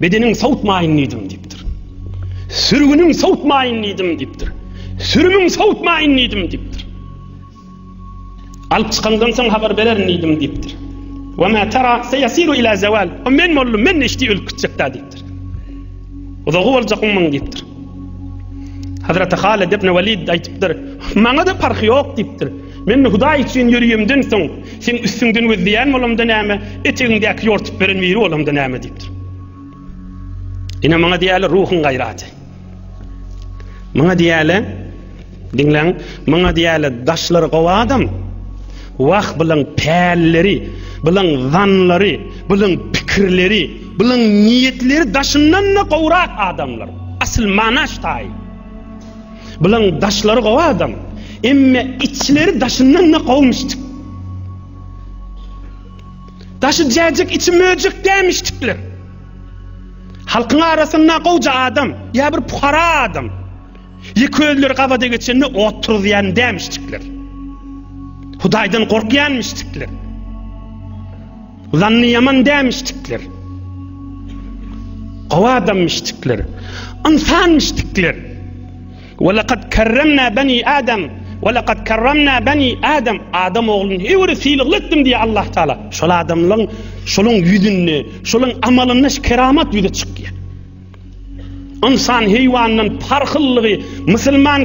bedeniň sowutmaýyn diýdim diýipdir. Sürgüniň sowutmaýyn diýdim diýipdir. Sürümiň sowutmaýyn diýdim diýipdir. Alyp çykandan soň habar bererin diýdim diýipdir. Wa ma tara seyasiru ila zawal. O men boldum, men neşdi ölüp gitjek da diýipdir. Uzagy boljak muň diýipdir. Hazreti Halid ibn Walid aýtypdyr, maňa da parhy ýok diýipdir. Men Hudaý üçin ýörüýemden soň, seň üstüňden gözleýän bolamda näme, etegiňdäki ýortup beren biri bolamda näme diýipdir. Ine maňa diýýärler ruhuň gaýraty. Maňa diýýärler, diňläň, maňa diýýärler daşlary gowy adam. Wah, bulaň pälleri, bulaň zanlary, bulaň pikirleri, bulaň niýetleri daşyndan-da gowrak adamlar. Asyl mana şu taýy. Bulaň daşlary gowy adam. Emme içleri daşyndan-da gowmuşdyk. Daşy jäjek, içi möjek dämişdikler. Halkyň arasynda gowja adam, ýa bir pukara adam. Ýeke özleri gabada geçende ot turuzýan dämişdikler. Hudaýdan gorkýanmyşdikler. Zanny ýaman dämişdikler. Gowy adammişdikler. Ynsanmişdikler. Ve lekad kerremna bani Adam. Ve lekad kerremna bani Adam. Adam ogluny her bir sylagly etdim diýýär Allah Taala. Şol adamlaryň şolaň ýüzünde, şolaň amalynda şu keramat ýüze çykýar. Ynsan heýwandan parhlylygy, musulman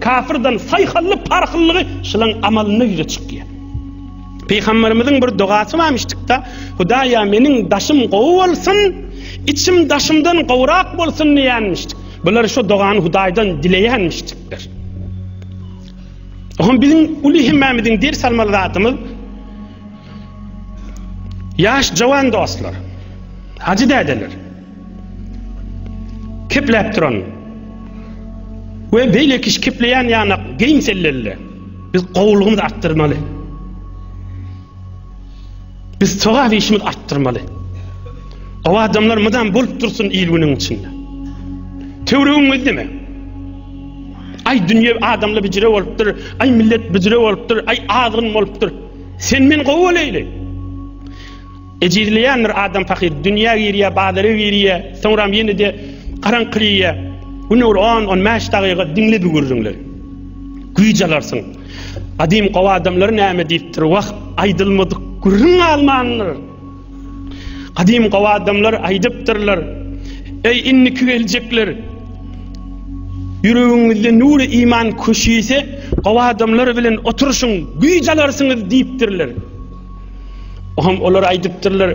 kafirden saýhally parhlylygy şolaň amalynda ýüze çykýar. Pygamberimiziň bir dogasy barmyşdykda, Hudaýa meniň daşym gowy bolsun, içim daşymdan gowrak bolsun diýenmişdik. Bular şu dogany Hudaýdan dileýänmişdikler. Oňa biziň uly hemmämiziň ders almaly zadymyz ýaş jawan dostlar, hajy dädeler kepläp duran we beýleki kepleýän ýanak geýim selleli Biz gowulygymyzy artdyrmaly. Biz sogap işimizi artdyrmaly. O adamlar mydam bolup dursun il günüň içinde. Töwregiň gözleme. Ay dünýe adamla bijire bolupdyr, ay millet bijire bolupdyr, ay azgyn bolupdyr. Sen men gowy bolaýly. Ejizleýändir adam pahyr, dünýä girýär, bazara girýär, soňram ýene-de garaňkylaýar. Güne bir on, on bäş dagyga diňle bu gürrüňleri. Güýç alarsyň. Gadym gowy adamlar näme diýipdir? Wah, aýdylmadyk gürrüň galmandyr. Gadym gowy adamlar aýdypdyrlar. Eý, indiki geljekler, ýüregiňizde nury iman köşüse, gowy adamlar bilen oturyşyň, güýç alarsyňyz diýipdirler. Oňam olar aýdypdyrlar,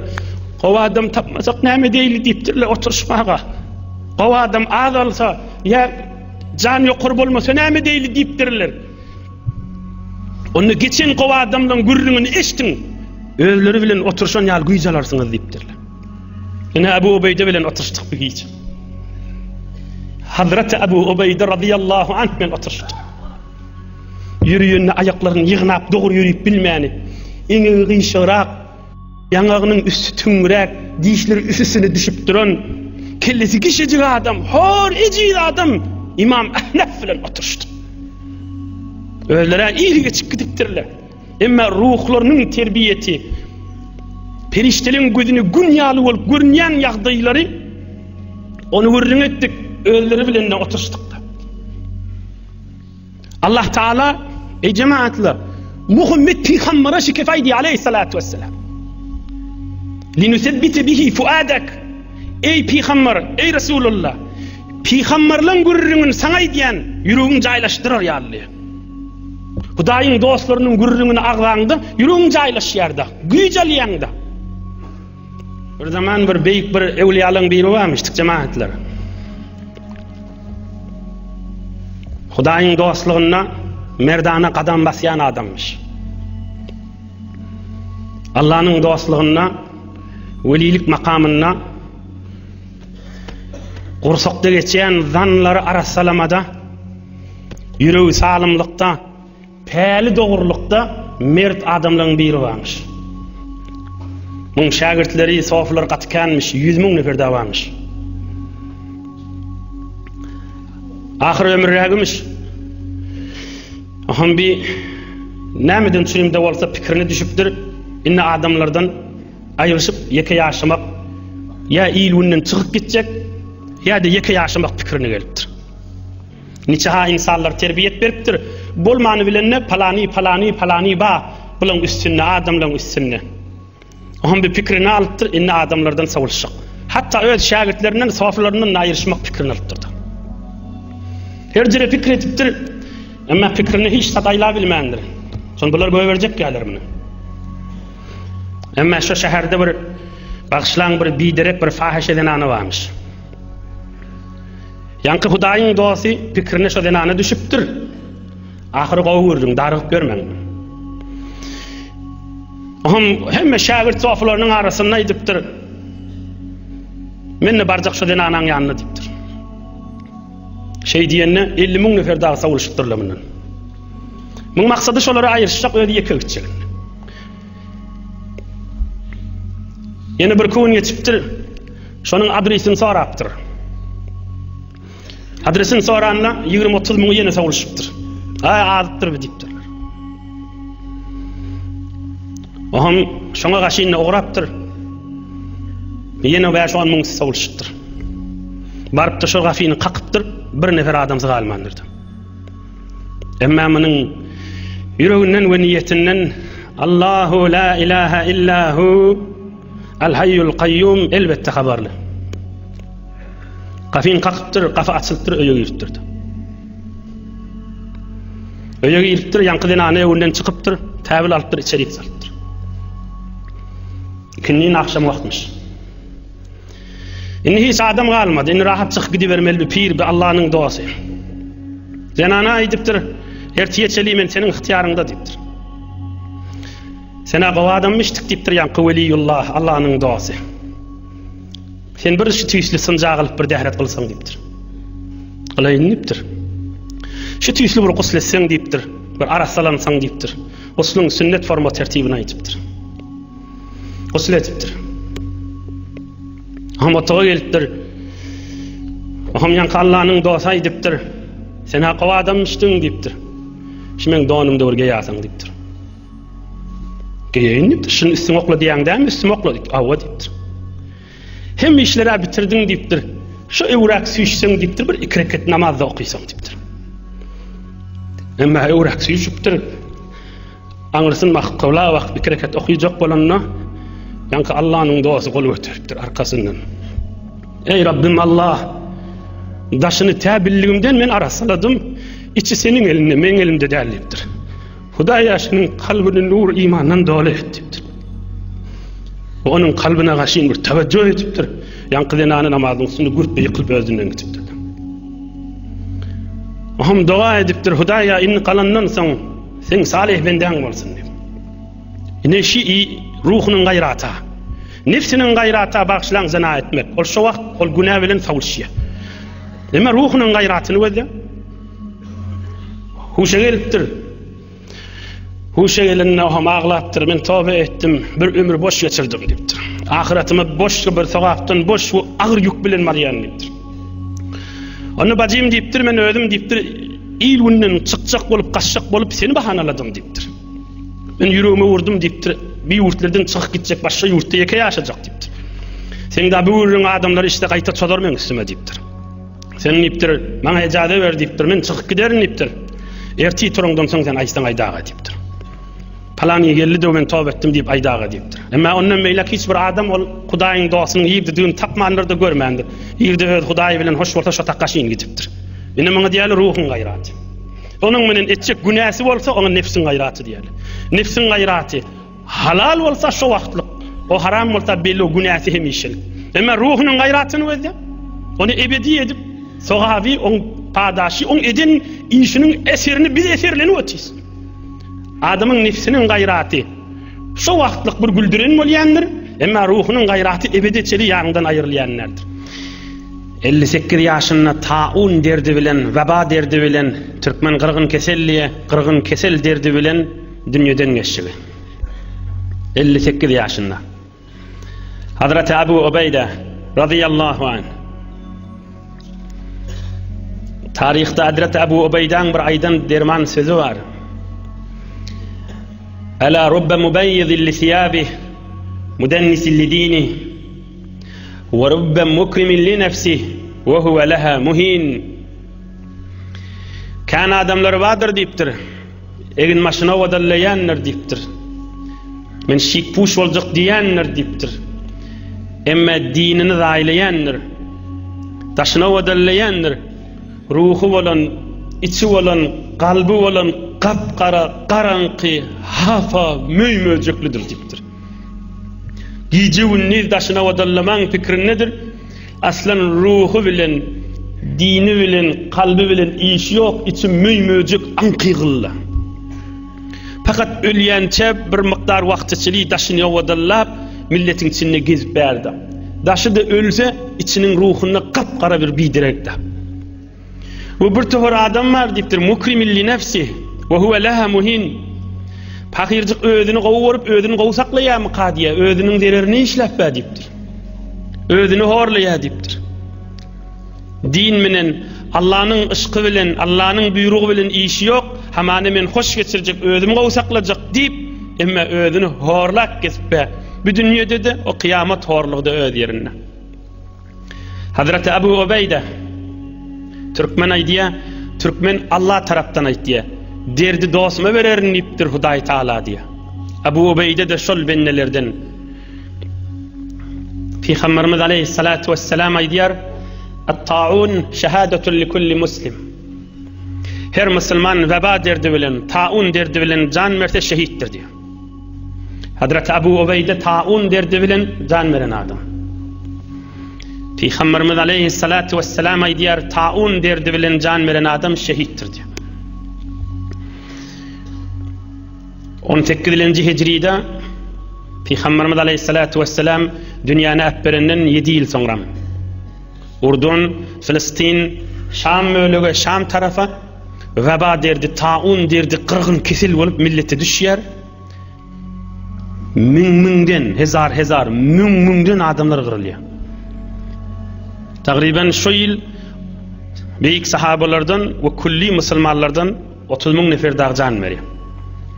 Gowy adam tapmasak näme edeýli diýipdirler oturyşmaga. Gowy adam az alsa, ýa jan ýokary bolmasa näme edeýli diýipdirler. Onda geçen gowy adamlaryň gürrüňini eşdiň, özleri bilen oturyşan ýaly güýç alarsyňyz diýipdirler. Ine Abu Ubeýde bilen oturyşdyk bu gije. Hazreti Abu Ubeýde radiyallahu anh bilen oturyşdyk. Ýörüýende aýaklaryny ýygnap dogry ýörüp bilmäni, eňegi gyşygrak, ýaňagynyň üsti tüňňüräk, dişleri üst-üstüne düşüp duran, kellesi kiçijik adam, hor, ejiz adam Ymam Ahnaf bilen oturyşdy. Özleri-ä ir geçip gidipdirler. Emma ruhlarynyň terbiýeti, perişdeleň gözüne gün ýaly bolup görünýän ýagdaýlary ony gürrüň etdik, özleri bilen-de oturyşdyk-da. Allah Taala ey cemaatlar Muhammed pygambere şikef aýdy aleyhissalatu vesselam. Linusebbite bihi fuadak. Ey pygamber, ey Resulullah. Pygamberleň gürrüňini saňa aýdýan, ýüregiň jaýlaşdyrar ýaly. Hudaýyň dostlarynyň gürrüňini agzaňda ýüregiň jaýlaşýar-da, güýç alýaň-da. Bir zaman bir beýik bir öwliýalaryň biri barmyşdyk jemaatlar. Hudaýyň dostlugynda merdana gadam basýan adammyş. Allanyň dostlugynda welilik makamynda gursakda geçýän zanlary arassalamada ýüregi salymlykda Päli dogrulykda mert adamlaryň biri barmyş. Muň şägirtleri, sofylary gaty känmiş, 100 mün nefer dagy barmyş. Ahyr ömürrägimiş. Aham bi nämeden çürimde bolsa pikirine düşüpdir. Indi adamlardan aýrylyşyp ýeke ýaşamak ýa il günden çykyp gitjek, ýa-da ýeke ýaşamak pikirine gelipdir. Niçe-ha ynsanlar terbiýet beripdir. Bolmany bilende palany, palany, palany ba, bulaň üstünde, adamlaň üstünde. Oňam bir pikirini alypdyr, indi adamlardan sowulyşjak. Hatda öz şägirtlerinden, sofylaryndan aýryşmak pikirini alypdyr. Her jere pikir edipdir, emma pikirini hiç zat aýlabilmändir. Şony bular goýberjek ýalar muny. Emma şu şäherde bir bagyşlaň bir biderek bir fahyşa zenany barmyş. Ýaňky Hudaýyň dosty pikirine şo zenana düşüpdir. Ahyry gowy gördüň, darygyp ýörmäň. Oňam hemme şägirt sofularynyň arasynda aýdypdyr. Men-de barjak şo zenanaň ýanyna diýipdir. Şeý diýende 50 mün nefer dagy sowulyşypdyrlar mundan. Muň maksady şolary aýryşjak, özi ýeke gitjek. Ýene bir gün geçipdir. Şonuň adresini sorapdyr. Adresini soranda 20-30 müňi ýene sowulyşypdyr. Aý, azypdyr bi diýipdirler. Oňam şoňa gaşynda ugrapdyr. Ýene 5-10 müň sowulyşypdyr. Barypdyr şol gafyny kakypdyr, bir nefer adamsy galmandyr. Emma munuň ýüreginden we niýetinden Allahu la ilaha illa hu Al Hayyul Kayyum elbetde habarly. Gafyny kakypdyr, gafy açylypdyr, öýe giripdir. Öýe giripdir, ýaňky zenany öňünden çykypdyr, täbil alypdyr, içerik salypdyr. Ikindin akşam wagtmyş. Indi hiç adam galmady. Indi rahat çykyp gidibermeli bir pir, bir Allanyň dosty. Zenana aýdypdyr, ertiye çeli men seniň ygtyýaryňda diýipdir. Sen-ä gowy adammyşdyk diýipdir ýaňky weliýullah, Allanyň dosty. Sen bir şu tüýsli synja gylyp bir dähret kylsaň diýipdir. Gylaýyn diýipdir. Şu tüýsli bir gusl etseň diýipdir. Bir arassalansaň diýipdir. Gusluň sünnet forma tertibini aýdypdyr. Gusl edipdir. Ham otaga gelipdir. Ham ýaňky Allanyň dosty aýdypdyr. Sen ha gowy adamyşdyň diýipdir. Şu meň donumda bir geýäseň diýipdir. Geýeýin diýipdir. Şuny üstüňe okla diýýäň dämi? Üstüme okla diýipdir. Hawa diýipdir. Hemme işleri bitirdiň diýipdir. Şu öwräk süýşseň diýipdir, bir iki reket namaz da okysaň diýipdir. Emma öwräk süýşüpdir. Aňrysyn bakyp kybla bakyp iki reket okyjak bolanda, ýaňky Allanyň dosty gol göteripdir arkasyndan. Eý Rabbim Allah! Daşyny tä bildigimden men arassaladym, içi seniň elinde, meň elimde däl diýipdir. Hudaý ýaşynyň kalbyny nur imandan doly et diýipdir. We onuň kalbyna gaşyn bir teweccüh edipdir. Ýaňky zenany namazyň üstünde gürpbe ýykylyp özünden gitipdir. Oňam doga edipdir, Hudaýa indi galandan soň Seň salyh bendäň bolsun diýip. Ine şi ruhunyň gaýrata, nefsiniň gaýrata bagyşlaň zyna etmek. Ol şo wagt ol günä bilen sowulşýar. Emma ruhunyň gaýratyny gözle. Huşa gelipdir. Huşa gelende oňam aglapdyr. Men toba etdim, bir ömür boş geçirdim diýipdir. Ahyratyma boş bir sogapdan boş bu agyr ýük bilen barýan diýipdir. Onda bajym diýipdir, men özüm diýipdir, Il günden çykjak bolup, gaçjak bolup seni bahanaladym diýipdir. Men ýüregime urdum diýipdir. Bir ýurtlardan çykyp gitjek, başga ýurtda ýeke ýaşajak diýipdir. Seň da bu gürrüň adamlar işde gaýta çozar meň üstüme diýipdir. Sen diýipdir, maňa ejaza ber diýipdir, men çykyp giderin diýipdir. Ertir turaňdan soň sen aýtsaň aýdaga diýipdir. Palany geldi-de men toba etdim diýip aýdaga diýipdir. Emma ondan beýläk hiç bir adam ol Hudaýyň dostunyň ýerdedigini tapmandyr-da görmändir. Ýerde öz Hudaýy bilen hoş bolsa şo takgaşyn gidipdir. Ine muňa diýýärler ruhuň gaýraty. Onuň menen etjek günäsi bolsa oňa nefsiň gaýraty diýýärler. Nefsiň gaýraty halal bolsa şo wagtlyk, o haram bolsa belli o günäsi hemişelik. Emma ruhunyň gaýratyny gözle. Ony ebedi edip, sogaby, oň padaşy, oň eden işiniň eserini biz eserlenip otyrys. Adamyň nefsiniň gaýraty şo wagtlyk bir güldüren bolýandyr, emma ruhunyň gaýraty ebede çeli ýanyňdan aýrylýan däldir. 58 ýaşynda taun derdi bilen, weba derdi bilen, türkmen gyrgyn kesel diýe, gyrgyn kesel derdi bilen dünýeden geçdi. 58 ýaşynda. Hazreti Abu Ubeýde razyýallahu anh. Taryhda Hazreti Abu Ubeýdäň bir aýdan derman sözi bar. Ela rubbe mubeýyzin li siýabih, mudennisin li dinih, we rubbe mukrimin li nefsih, we huwe leha muhin. Kän adamlar bardyr diýipdir. Egin-başyny owadanlaýandyr diýipdir. Men şik-puş boljak diýendir diýipdir. Emma dinini zaýlaýandyr. Daşyny owadanlaýandyr. Ruhy bolan, içi bolan, kalby bolan gap-gara, garaňky, hapa, möý-möjeklidir diýipdir. Gije-gündiz daşyny owadanlamaň pikirindedir. Aslan ruhy bilen, dini bilen, kalby bilen işi ýok, içi möý-möjek aňky-gylla. Fakat ölýänçä bir mukdar wagta çenli daşyny owadallap, milletiň içinde gezip bärde. Daşy-da ölse, içiniň ruhunda gap-gara bir biderek-de. Bu bir topar adam bar diýipdir, mukrimin li nefsi we huwe leha muhin. Pahyrjyk özüni gowy görüp, özüni gowy saklaýarmyka diýýär, özüniň zererini işläp bä diýipdir. Özüni horlaýar diýipdir. Din menen, Allanyň yşky bilen, Allanyň buýrugy bilen işi ýok, hamana men hoş geçirjek, özümi gowy saklajak diýip, emma özüni horlap gezip bä. Bu dünýede-de, o kyýamat horlugy-da öz ýerinde. Hazreti Abu Ubeýde Türkmen aýdýar, türkmen Allah tarapdan aýtýar. Derdi dostuma bererin diýipdir Hudaý Taala diýýär. Abu Ubeýde-de şol bendelerden. Pygamberimiz aleyhissalatu vesselam aýdýar, At-taun şehadatun li kulli muslim. Her musulman weba derdi bilen, taun derdi bilen jan berse şehitdir diýýär. Hazreti Abu Ubeýde taun derdi bilen jan beren adam. Pygamberimiz aleyhissalatu vesselam aýdýar, taun derdi bilen jan beren adam şehitdir diýýär. 18-nji hijride Pygamberimiz aleyhissalatu vesselam dünýäni äpberenden 7 ýyl soňra Urdun, Filistin, Şam bölege, Şam tarafa Weba derdi, taun derdi, gyrgyn kesel bolup millete düşýär. Müň-müňden, hezar-hezar, müň-müňden adamlar gyrylýar. Tagryban şu ýyl beýik sahabalardan we külli musulmanlardan 30 müň nefer dag jan berýär.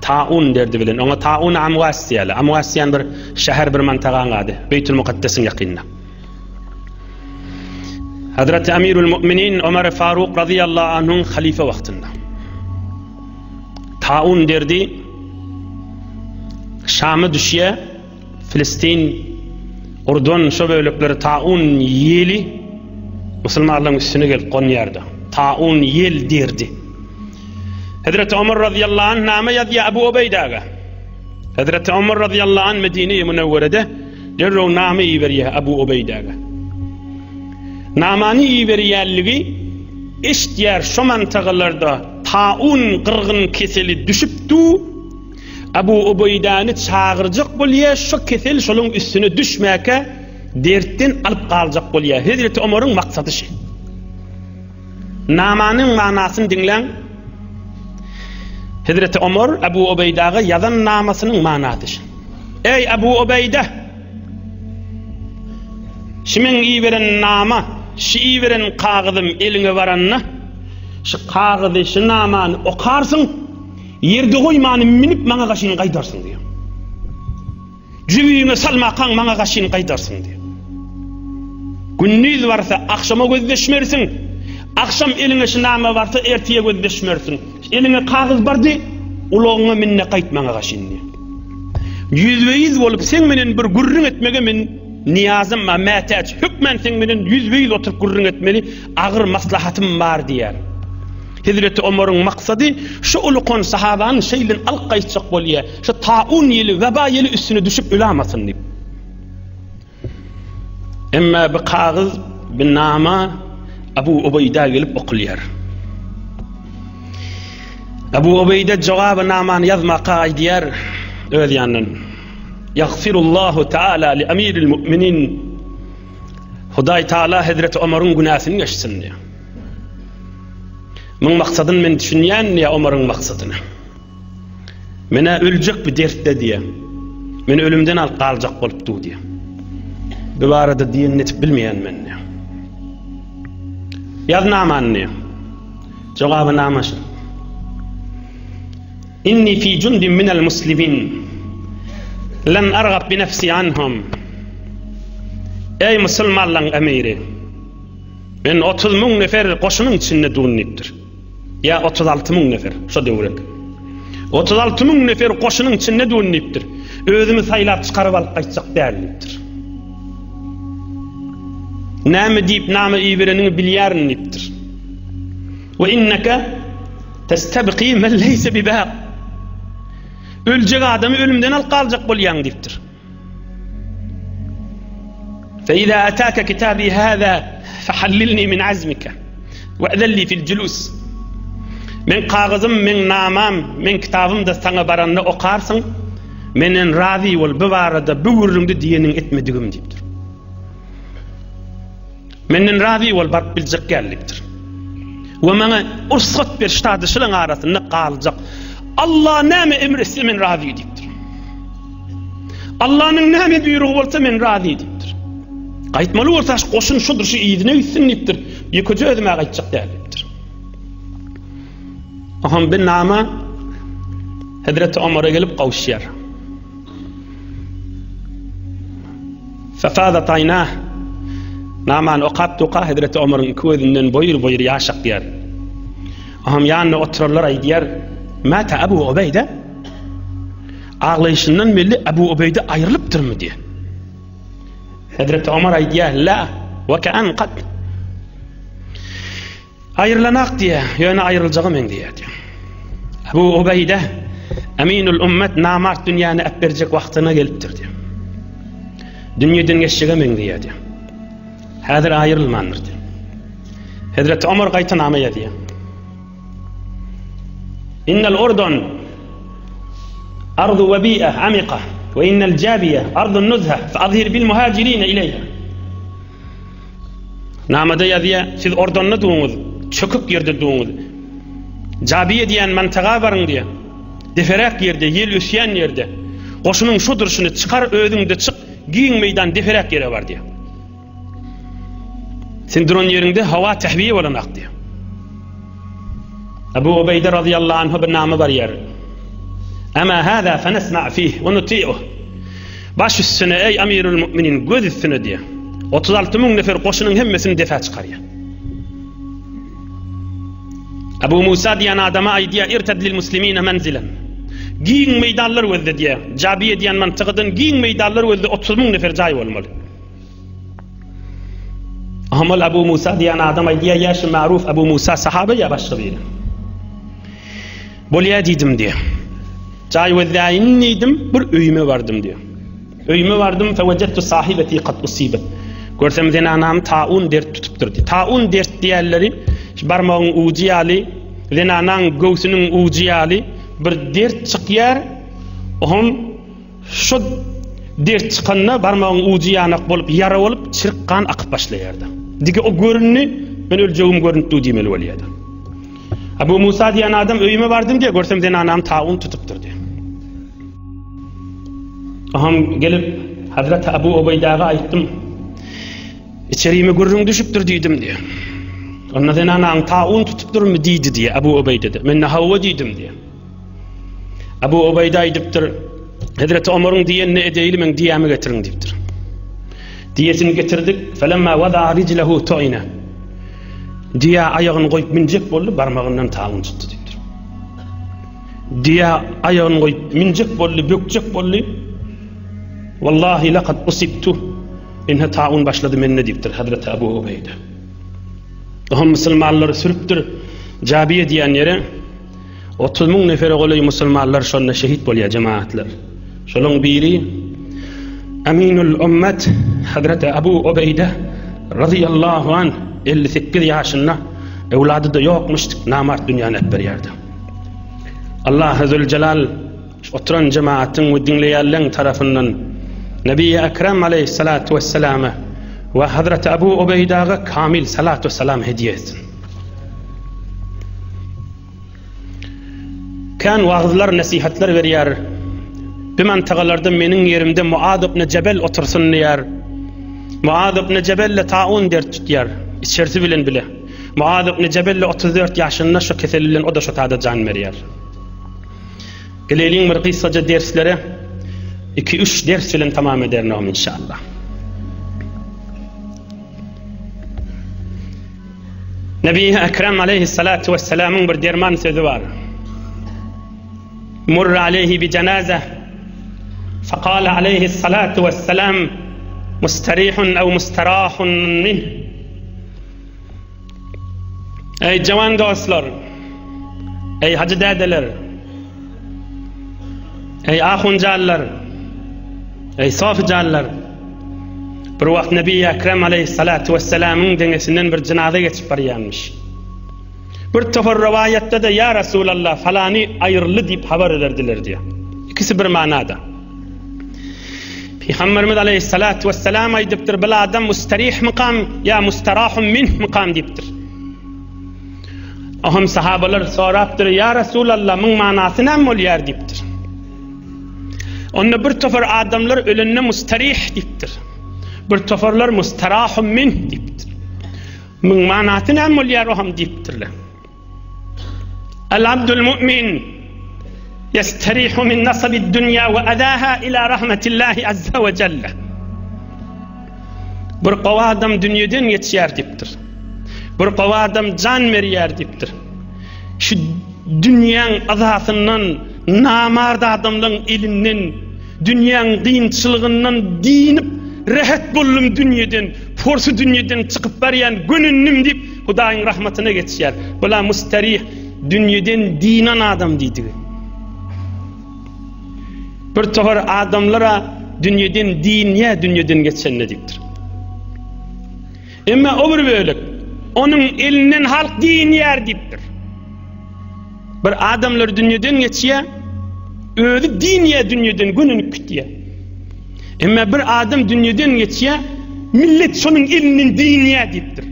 Taun derdi bilen. Oňa Taun Amwas diýýärler. Amwas diýen bir şäher, bir mantagaň ady. Beýtül Mukaddesiň ýakynynda. Hazreti Amirul Mu'minin Ömer Faruk radıyallahu anhuň halife wagtynda. Taun derdi Şama düşýär, Filistin, Urdun şo bölekleri taun ýeli musulmanlaryň üstüne gelip gonýardy. Taun ýel derdi. Hazreti Ömer radıyallahu anh name ýazýar Abu Ubeýdaga. Hazreti Ömer radıyallahu anh Medine-i Münewwerede Derrew name iberýär Abu Ubeýdäge. Namany iberýänligi eşitýär şo mantagalarda taun gyrgyn keseli düşüp du, Abu Ubeýdäni çagyrjak bolýar şo kesel şolaň üstüne düşmäkä dertden alyp galjak bolýar. Hezreti Omaryň maksady şi. Namanyň manasyny diňläň. Hezreti Omar Abu Ubeýdaga ýazan namasynyň manasy şi. Eý Abu Ubeýde! Şi meň iberen nama, şi iberen kagyzym eliňe baranda, şi kagyzy, şi namany okarsyň. Ýerde goýmany münüp maňa gaşyny gaýdarsyň diýýär. Jübüňe salmakaň maňa gaşyny gaýdarsyň diýýär. Gündiz barsa agşama gözleşmersiň. Agşam eliňe şu nama barsa ertire gözleşmersiň. Eliňe kagyz bardy, ulagyňa minde gaýt maňa gaşyn diýýär. Ýüzbe-ýüz bolup seň menen bir gürrüň etmege men niýazym bar, mätäç. Hökmän seň menen ýüzbe-ýüz oturyp gürrüň etmeli, agyr maslahatym bar diýýär. Hezreti Omaryň maksady şu ulukan sahabany şeýlen alyp gaýtjak bolýar. Şu taun ýeli, weba ýeli üstüne düşüp ölamasyn diýip. Emma bu kagyz, bu nama Abu Ubeýda gelip okulýar. Abu Ubeýda jogaby namany ýazmaka aýdýar öz ýanyndan. Ýagfirullahu taala li amiril mu'minin. Hudaý Taala Hezreti Omaryň günäsini geçsin diýýär. Muň maksadyny men düşünýän diýýär Omaryň maksadyny. Menä öljek bir dertde diýýär. Men ölümden alyp galjak bolup dur diýýär. Bu barada diýenini etip bilmeýän men diýýär. Ýaz namany diýýär. Jogaby nama şu. Inni fi jundin minel muslimin. Lem argab bi nefsi anhum. Ey musulmanlaryň emiri. Men 30 müň nefer goşunyň içinde durun diýipdir. Ýa 36 müň nefer, şo döwrek. 36 müň nefer goşunyň içinde durun diýipdir. Özümi saýlap çykaryp alyp gaýtjak däl diýipdir. Näme diýip name ibereniňi bilýärin diýipdir. We inneke testebqi men leýse bibaq. Öljek adamy ölümden alyp galjak bolýaň diýipdir. Fe iza ataka kitabi hada fahallilni min azmika we ezelli fil julus. Men kagyzym, men namam, men kitabym da saňa baranda okarsyň. Menden razy bol, bu barada bu gürrüňde diýeniň etmedigim diýipdir. Menden razy bol, baryp biljek gel diýipdir. We maňa rugsat ber, ştadyşylaň arasynda galjak. Allah näme emr etse men razy diýipdir. Allahnyň näme buýrugy bolsa men razy diýipdir. Gaýtmaly bolsa şu goşun şudur şu yzyna gitsin diýipdir. Ýekeje özüme gaýtjak däl diýipdir. Aham bir nama Hazreti Omara gelip gowuşýar. Fefadat aýnah Namany okap durka Hezreti Omaryň iki gözünden boýur-boýur ýaş akýar. Oňam ýanynda oturanlar aýdýar, Mata Abu Ubeýde? Aglaýşyndan belli Abu Ubeýde aýrylypdyrmy diýýär. Hezreti Omar aýdýar, La, we ke'an kad. Aýrylanak diýýär, ýöne aýryljaga meňzeýär diýýär. Abu Ubeýde Aminul Ummet namart dünýäni äpberjek wagtyna gelipdir diýýär. Dünýeden geçjege meňzeýär diýýär. Häzir aýrylmandyr diýýär. Hezreti Omar gaýta name ýazýar. Innel Urdun ardu webi'e amika we innel jabiye ardu nuzha fe azhir bil muhajirine ileyha. Namada ýazýar, siz Ordanda duňyz, çökük ýerde duňyz. Jabiýe diýen mantaga baryň diýýär. Deferäk ýerde, ýel ösýän ýerde. Goşunyň şu durşuny çykar, özüň-de çyk, giň meýdan deferäk ýere bar diýýär. Sen duran ýeriňde howa tähwiýe bolanak diýýär. Abu Ubeýde razyýallahu anhu bir nama barýar. Ama hâzâ fenesma fih we nuti'uh. Baş üstüne eý Amirul Mu'minin göz üstüne diýýär. 36 müň nefer goşunyň hemmesini defä çykarýar. Abu Musa diýen adama aýdýar, irted lil muslimine menzilen. Giň meýdanlar gözle diýýär. Jabiýe diýen mantykadan giň meýdanlar gözle 30 müň nefer jaý bolmaly. Amal Abu Musa diýen adam aýdýar, ýa şu maruf Abu Musa sahaba ýa başga biri. Bolýa diýdim diýär. Jaý gözläýin diýdim, bir öýüme bardym diýär. Öýüme bardym, fewecettu sahibeti kad usibet. Görsem zenanam taun dert tutupdyr diýär. Taun dert diýenleri şu barmagyň ujy ýaly, zenanaň göwsüniň ujy ýaly bir dert çykýar. Oňam Şo dert çykanda barmagyň ujy ýanak bolup, ýara bolup, çirk gan akyp başlaýardy. Dige o göründi, men öljegim görünip dur diýmeli bolýardy. Abu Musa diýen adam öýüme bardym diýe, görsem zenanam taun tutupdyr diýe. Aham gelip Hazreti Abu Ubeýdaga aýtdym. Içerime gürrüň düşüpdir diýdim diýe. Onda zenanaň taun tutupdyrmy diýdi diýe Abu Ubeýde. Men hawa diýdim diýe. Abu Ubeýde aýdypdyr, Hezreti Omaryň diýenini edeýli meň diýämi getiriň diýipdir. Diýesini getirdik. Felemma wada'a rijlehu tu'ina. Diýä aýagyny goýup münjek boldy, barmagyndan taun çykdy diýipdir. Diýä aýagyny goýup münjek boldy, bökjek boldy. Wallahi laqad usibtu. Ine taun başlady mende diýipdir Hazreti Abu Ubeýde. Oham musulmanlary sürüpdir. Jabiýe diýen ýere 30 müň nefere golaý musulmanlar şonda şehit bolýar jemaatlar. Şolaň biri Aminul Ummet Hazreti Abu Ubeýde radiyallahu an 58 ýaşynda öwlady-da ýokmuş namart dünýäni äpberýärdi. Allah Zülcelal oturan jemaatyň we diňleýänleň tarapyndan Nebi Ekrem aleyhissalatu vesselama we Hazreti Abu Ubeýdaga kamil salatu salam hediye etsin. Kän wagyzlar, nesihatlar berýär. Bir mantagalarda meniň ýerimde Muad ibn Jebel otursyn diýär. Muad ibn Jebelle taun dert tutýar, içerisi bilen bile. Muad ibn Jebelle 34 ýaşynda şu kesel bilen o da şu tada jan berýär. Geleýliň bir gysgaja derslere. 2-3 ders bilen tamam ederin ogum inşallah. Nebi Ekrem aleyhissalatu vesselamyň bir derman sözi bar. Murra aleyhi bi cenaze fekale aleyhissalatu vesselam mustarihun ev mustarahun minh Eý jawan dostlar, eý hajy dädeler, eý ahunjanlar, eý sofijanlar, bir wagt Nebi Ekrem aleyhissalatu vesselamyň deňesinden bir jynaza geçip barýanmyş. Bir topar rowaýatda-da ýa Resulallah falany aýryldy diýip habar berdiler diýýär. Ikisi bir manada. Pygamberimiz aleyhissalatu vesselam aýdypdyr, bil adam mustarih mykam ýa mustarahum minh mykam diýipdir. Oham sahabalar sorapdyr, ýa Resulallah, muň manasy näme bolýar diýipdir. Onda bir topar adamlar ölende mustarih diýipdir. Bir toparlar mustarahum minh diýipdir. Muň manasy näme bolýar oham diýipdirler. El-abdul mu'min ýesterihu min nasabid dünýä we azaha ila rahmetillahi azza we jelle. Bir gowy adam dünýeden geçýär diýipdir. Bir gowy adam jan berýär diýipdir. Şu dünýäň azasyndan, namart adamlaryň elinden, dünýäň kynçylygyndan dynip, rehet boldum dünýeden, porsy dünýeden çykyp barýan gönündim diýip, Hudaýyň rahmatyna geçýär. Bula musterih, dünýeden dynan adam diýdigi. Bir topar adamlara dünýeden dynýa dünýeden geçende diýipdir. Emma o bir bölek onuň elinden halk dynýar diýipdir. Bir adamlar dünýeden geçýär, özi dynýar dünýeden gönenip gitýär. Emma bir adam dünýeden geçýär, millet şonuň elinden dynýar diýipdir.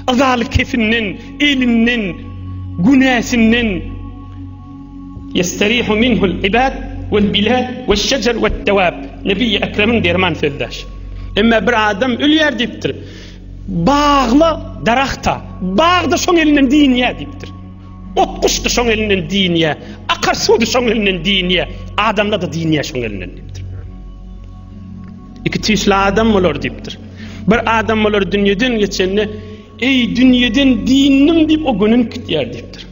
Yzaly kefinden, elinden, günäsinden Ýesterihu minhul ibad wal bilad weş şejer wet dewab. Nebi Ekremiň derman sözdaş. Emma bir adam ölýär diýipdir. Bagla daragta, bagda şoň elinden dynýar diýipdir. Ot guşdy şoň elinden dynýar, akar suwdy şoň elinden dynýar, adamlar-da dynýar şoň elinden diýipdir. Iki tüýsli adam bolar diýipdir. Bir adam bolar dünýeden geçende, eý dünýeden dynnym diýip o gönenip gitýär diýipdir.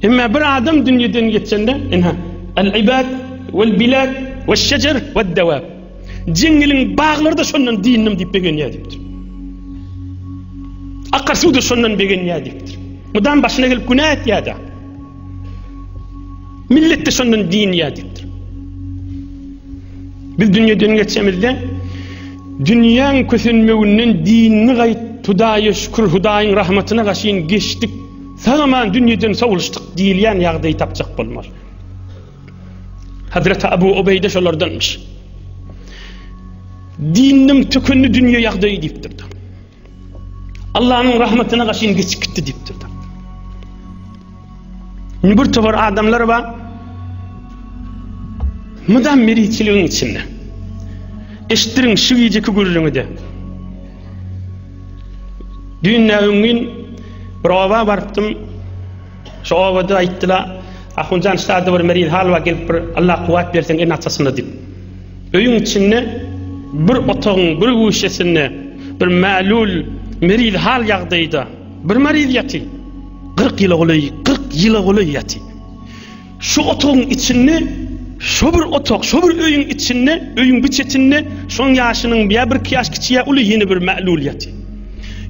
Emma bir adam dünýeden geçende, ynha, el-ibad wel-bilad weş-şejer wed-dewab. Jeňňeliň baglary-da şondan dynnym diýip begenýär diýipdir. Akar suw-da şondan begenýär diýipdir. Mydam başyna gelip günä etýär-de. Millet-de şondan dynýar diýipdir. Biz dünýeden geçemizde dünýäň kösenmeginden dinini gaýt, Hudaýa şükür, Hudaýyň rahmatyna gaşyn geçdik, sag-aman dünýeden sowulyşdyk diýilýän ýagdaýy tapjak bolmaz. Hazreti Abu Ubeýde şolardanmyş. Dininiň tükenli dünýe ýagdaýy diýipdir. Allah'yň rahmetyna gaşyn geçip gitdi diýipdir. Indi bir topar adamlar bar. Mydam meriçiligiň içinde. Eşitdiriň şu gijeki gürrüňi de. Düýn näwün gün bir oba barypdym. Şu obada aýtdylar. Ahunjan ştada bir meriz hal bar gelip bir Allah kuwwat bersin ene-atasyna diýip. Öýüň içinde bir otagyň bir güşesinde bir mälul meriz hal ýagdaýda bir mariz ýaty. 40 ýyla golaý, 40 ýyla golaý ýaty. Şu otagyň içinde, şo bir otag, şo bir öýüň içinde, öýüň bir çetinde şoň ýaşynyň ýa birki ýaş kiçi ýa uly ýene bir mälul ýaty.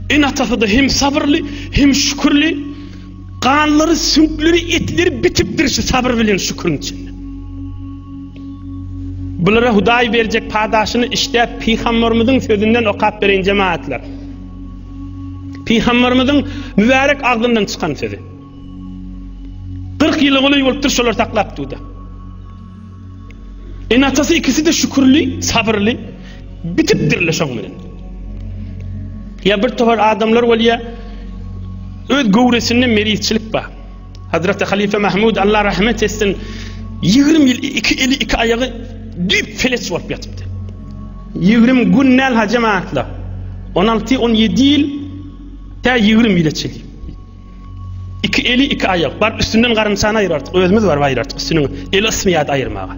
Ene-atasy-da hem sabyrly, hem şükürli. Ganlary, süňkleri, etleri bitipdir şu sabyr bilen şüküriň içinde. Bulara Hudaý berjek padaşyny işdäp Pygamberimiziň sözünden okap bereýin jemaatlar. Pygamberimiziň mübärek agzyndan çykan sözi. 40 ýyla golaý bolupdyr şolar saklap durda. Ene-atasy ikisi-de şükürli, sabyrly, bitipdirler şoň bilen. Ýa bir topar adamlar bolýar, öz göwresinde merizçilik bar. Hazreti Halife Mahmud Allah rahmet etsin, 20 ýyl iki eli, iki aýagy düýp feleç bolup ýatypdy. 20 gün näl ha jemaatlar. 16-17 ýyl tä 20 ýyla çenli. Iki eli, iki aýak. Baryp üstünden garynçany aýyrardyk. Özümiz baryp aýyrardyk üstüniň. Eli ysmaýardy aýyrmaga.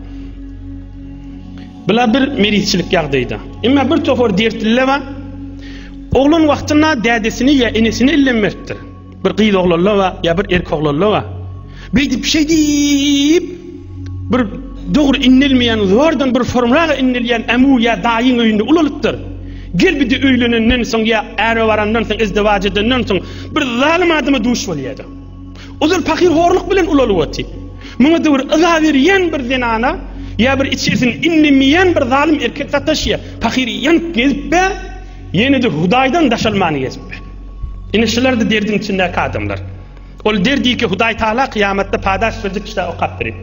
Bula bir merizçilik ýagdaýda. Emma bir topar dertliler bar. Oglan wagtynda dädesini ýa enesini elden beripdir. Bir gyz oglanlar bar, ýa bir erkek oglanlar bar. Beýdip şeý diýip bir dogry innelmeýän zordan bir formraga innelýän ämu ýa daýyň öýünde ulalypdyr. Gel bir-de öýlenenden soň ýa äre barandan soň izdiwaç edenden soň bir zalym adama duş bolýar-da. Ozal pahyr horluk bilen ulalyp otyr. Muňa-da bir yza berýän bir zenana ýa bir içerisini inlemeýän bir zalym erkek sataşýar. Pahyr ýanyp gezip-ä, ýene-de Hudaýdan daşalmany gezip-ä. Ine şular-da derdiň içindäki adamlar. Ol derdiki Hudaý Taala kyýamatda padaş berjek kişä okap berip.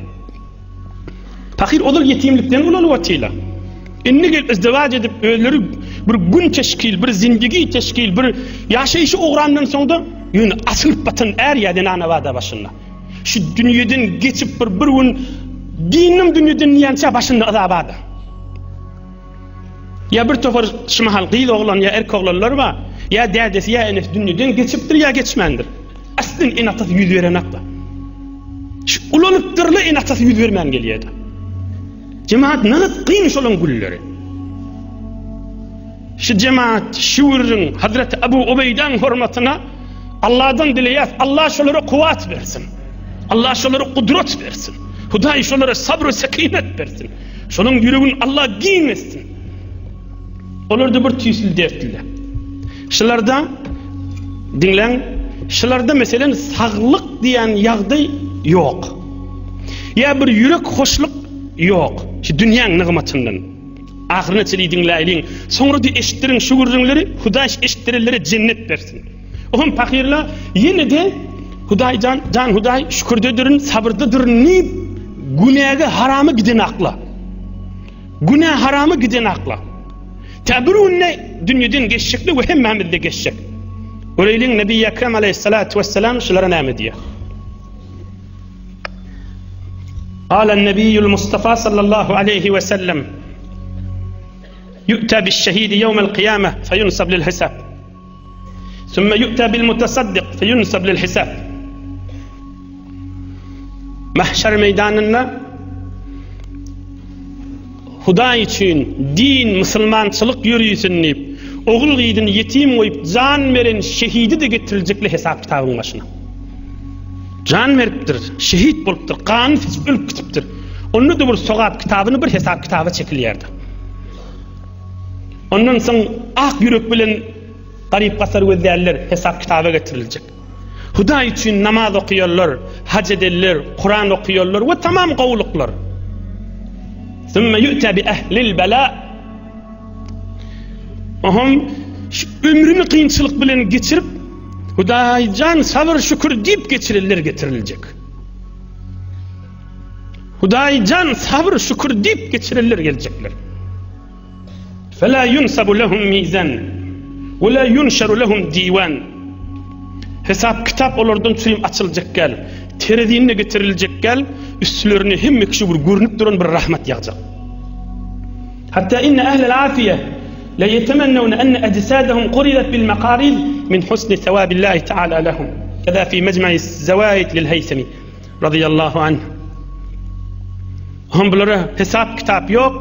Pahyr ozal ýetimlikden ulalyp otyla. Indi gelip izdiwaç edip özleri bir gün teşkil, bir zindigi teşkil, bir ýaşaýşy ugrandan soňda ýöne asylyp batan är ýa zenana bada başynda. Şu dünýeden geçip bir bir gün dindim dünýeden diýençä başynda yza bada. Ýa bir topar şu mahal gyz oglan ýa erkek oglanlar bar, ýa dädesi ýa enesi dünýeden geçipdir ýa geçmändir. Aslyn ene-atasy ýüz berenakda. Şu ulalypdyrla ene-atasy ýüz bermän gelýärdi. Jemaat nälet kyn şolaň gülleri. Şu jemaat şu gürrüň Hazreti Abu Ubeýdaň hormatyna Allahdan dileýäs, Allah şolara kuwwat bersin. Allah şolara gudrat bersin. Hudaý şolara sabr we sekinet bersin. Şolaň ýüregini Allah giň etsin. Olarda bir tüýsli dertliler. Şularda diňläň, şularda meselen saglyk diýen ýagdaý ýok. Ýa bir ýürek hoşluk ýok. Şu dünýäň nygmatyndan. Ahyryna çenli diňläýliň. Soňra-da eşitdiriň şu gürrüňleri, Hudaý eşitdirenlere jennet bersin. Ohm pahyrla ýene-de Hudaý jan, jan Hudaý şükürdedirin, sabyrdadyryn diýip, günäge harama giden akla. Günä harama giden akla. Tä bir günde dünýeden geçjekli we hemmämiz de geçjek. Göreýliň Nebi Ekrem aleyhissalatu vesselam şulara näme diýýär? Qala Nebiyyul Mustafa sallallahu aleyhi ve sellem Yu'ta bi'ş-şehidi yevmel kıyame feyunsab lil-hisab. Sümme yu'ta bil-mutasaddik feyunsab lil-hisab. Mahşer meýdanynda Hudaý üçin din, musulmançylyk ýörisin diýip, ogul gyzyny ýetim goýup jan beren şehidi-de getiriljekli hesap kitabyň başyna. Jan beripdir, şehit bolupdyr, ganyny seçip ölüp gitipdir. Onda-da bir sogap kitabyny bir hesap kitaba çekilýärdi. Ondan soň ak ýürek bilen garyp-gasar gözlänler hesap kitaba getiriljek. Hudaý üçin namaz okaýanlar, haj edenler, Kuran okaýanlar we tamam gowulyklar. Sümme yu'ta bi ehlil bela. Ohm şu ömrüni kynçylyk bilen geçirip, Hudaýjan sabyr şükür diýip geçirenler getiriljek. Hudaýjan sabyr şükür diýip geçirenler geljekler. Fela yunsabu lehum mizan we la yunşaru lehum diwan. Hesap kitap olardan çürim açyljak gel. Terezinde getiriljek gel. Üstlerine hemme kişi bir görünüp duran bir rahmet ýagjak. Hatta inne ehlel afiye la yetemennewne enne ecsadahum quridat bil maqarid min husni thawabillahi ta'ala lahum. Keza fi mecma'i zawaid lil Heysemi. Radiyallahu anh. Hom bulara hesap kitap ýok.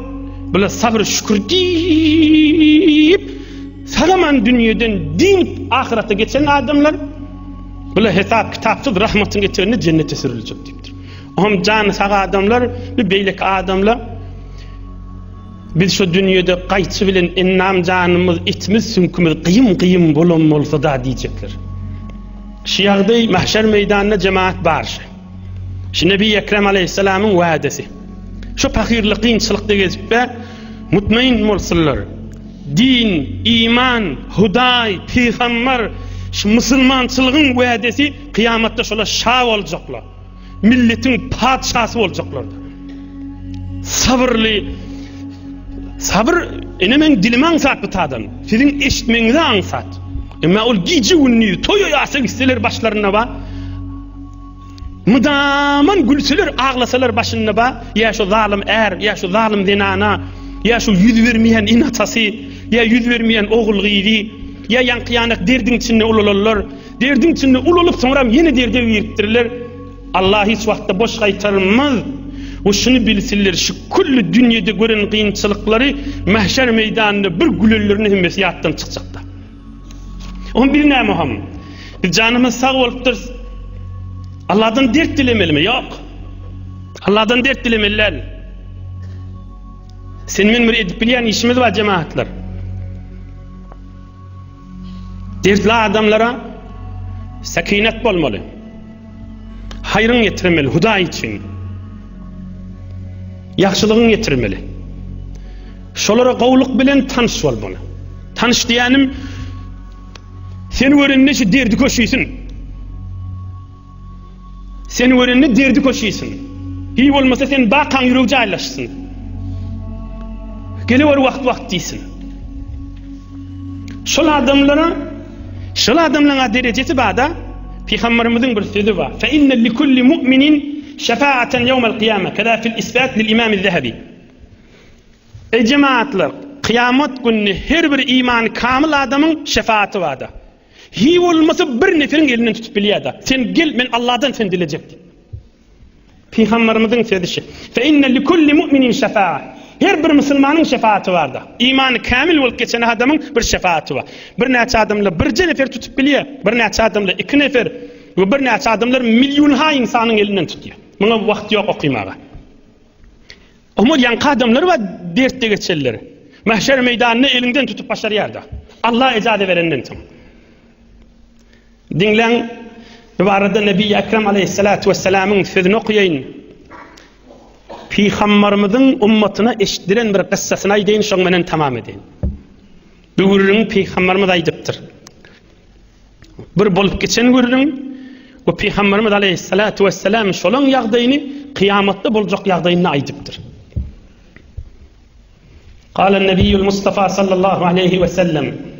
Bular sabyr şükür diýip sagaman dünýeden dinip ahyrete geçen adamlar. Bular hesap kitapsyz rahmatyň eteginde cennete sürüljek diýipdir. Hom jany sag adamlar, bir beýleki adamlar biz şu dünýede gaýçy bilen ennam janymyz, etimiz, süňkümiz gyýym-gyýym bolan bolsa da diýjekler. Şu ýagdaý mahşer meýdanynda jemaat bar şu. Şu Nebi Ekrem aleyhisselamyň wädesi. Şu pahyrly kynçylykda gezip be, mutmain bolsunlar. Din, iman, Hudaý, pygamber, şu musulmançylygyň wädesi kyýamatda şolar şa boljaklar. Milletiň patyşasy boljaklar. Sabyrly Sabyr ene men dilim aňsat bu tadan. Siziň eşitmegiňize aňsat. Emma ol gije gündiz toýa ýasa gitseler başlarynda bar. Mydaman gülseler, aglasalar başynda bar. Ýa şu zalym är, ýa şu zalym zenana, ýa şu ýüz bermeýän ene-atasy, ýa ýüz bermeýän ogul-gyzy, ýa ýaňky-ýanak derdiň içinde ulalanlar. Derdiň içinde ulalyp soňram ýene derde giripdirler. Allah hiç wagtda boş gaýtarmaz. We şuny bilsinler, şu külli dünýede gören kynçylyklary mahşer meýdanynda bir gülenlerine hemmesi ýatdan çykjakda. Oňa bir näme ham? Biz janymyz sag bolupdyrys. Allahdan dert dilemelimi? Ýok. Allahdan dert dilemeli däl. Sen men bir edip bilýän işimiz bar jemaatlar. Dertli adamlara sekinet bolmaly. Haýryň getirmeli Hudaý üçin. Ýagşylygyň getirmeli. Şolara gowluk bilen tanyş bolmaly. Tanyş diýenim seni görende şu derdi köşüsin. Seni görende derdi köşeýsin. Hiý bolmasa sen bakaň ýüregi jaýlaşsyn. Gelewer wagt-wagt diýsin. Şol adamlara şol adamlaryň derejesi barda Pygamberimiziň bir sözi bar. Fe inne li kulli mu'minin şefaaten ýewmel kyýame. Keza fil isbat lil imam Zehebi. Ey jemaatlar, kyýamat gününe her bir imany kamil adamyň şefaaty barda. Hiý bolmasa bir neferiň elinden tutup bilýär-de. Sen gel, men Allahdan sen dilejek diýip. Pygamberimiziň sözi şu. Fe inne li kulli mu'minin şefaa. Her bir musulmanyň şefaaty bardyr. Imany kämil bolup geçen adamyň bir şefaaty bar. Bir näçe adamlar birje nefer tutup bilýär, bir näçe adamlar iki nefer we bir näçe adamlar millionha ynsanyň elinden tutýar. Muňa wagt ýok okymaga. Oňa ýaňky adamlar bar dertde geçenler. Mahşer meýdanynda eliňden tutup başarýar-da. Allah ejaza berenden soň. Diňläň, bu barada Nebi Ekrem aleyhissalatu vesselamyň sözüni okaýyn. Pygamberimiziň ummatyna eşitdiren bir kyssasyny aýdaýyn, şoň bilen tamam edeýin. Bu gürrüňi Pygamberimiz aýdypdyr. Bir bolup geçen gürrüň we Pygamberimiz aleyhissalatu vesselam şolaň ýagdaýyny kyýamatda boljak ýagdaýyny aýdypdyr. Qala Nebiyyul Mustafa sallallahu aleyhi ve sellem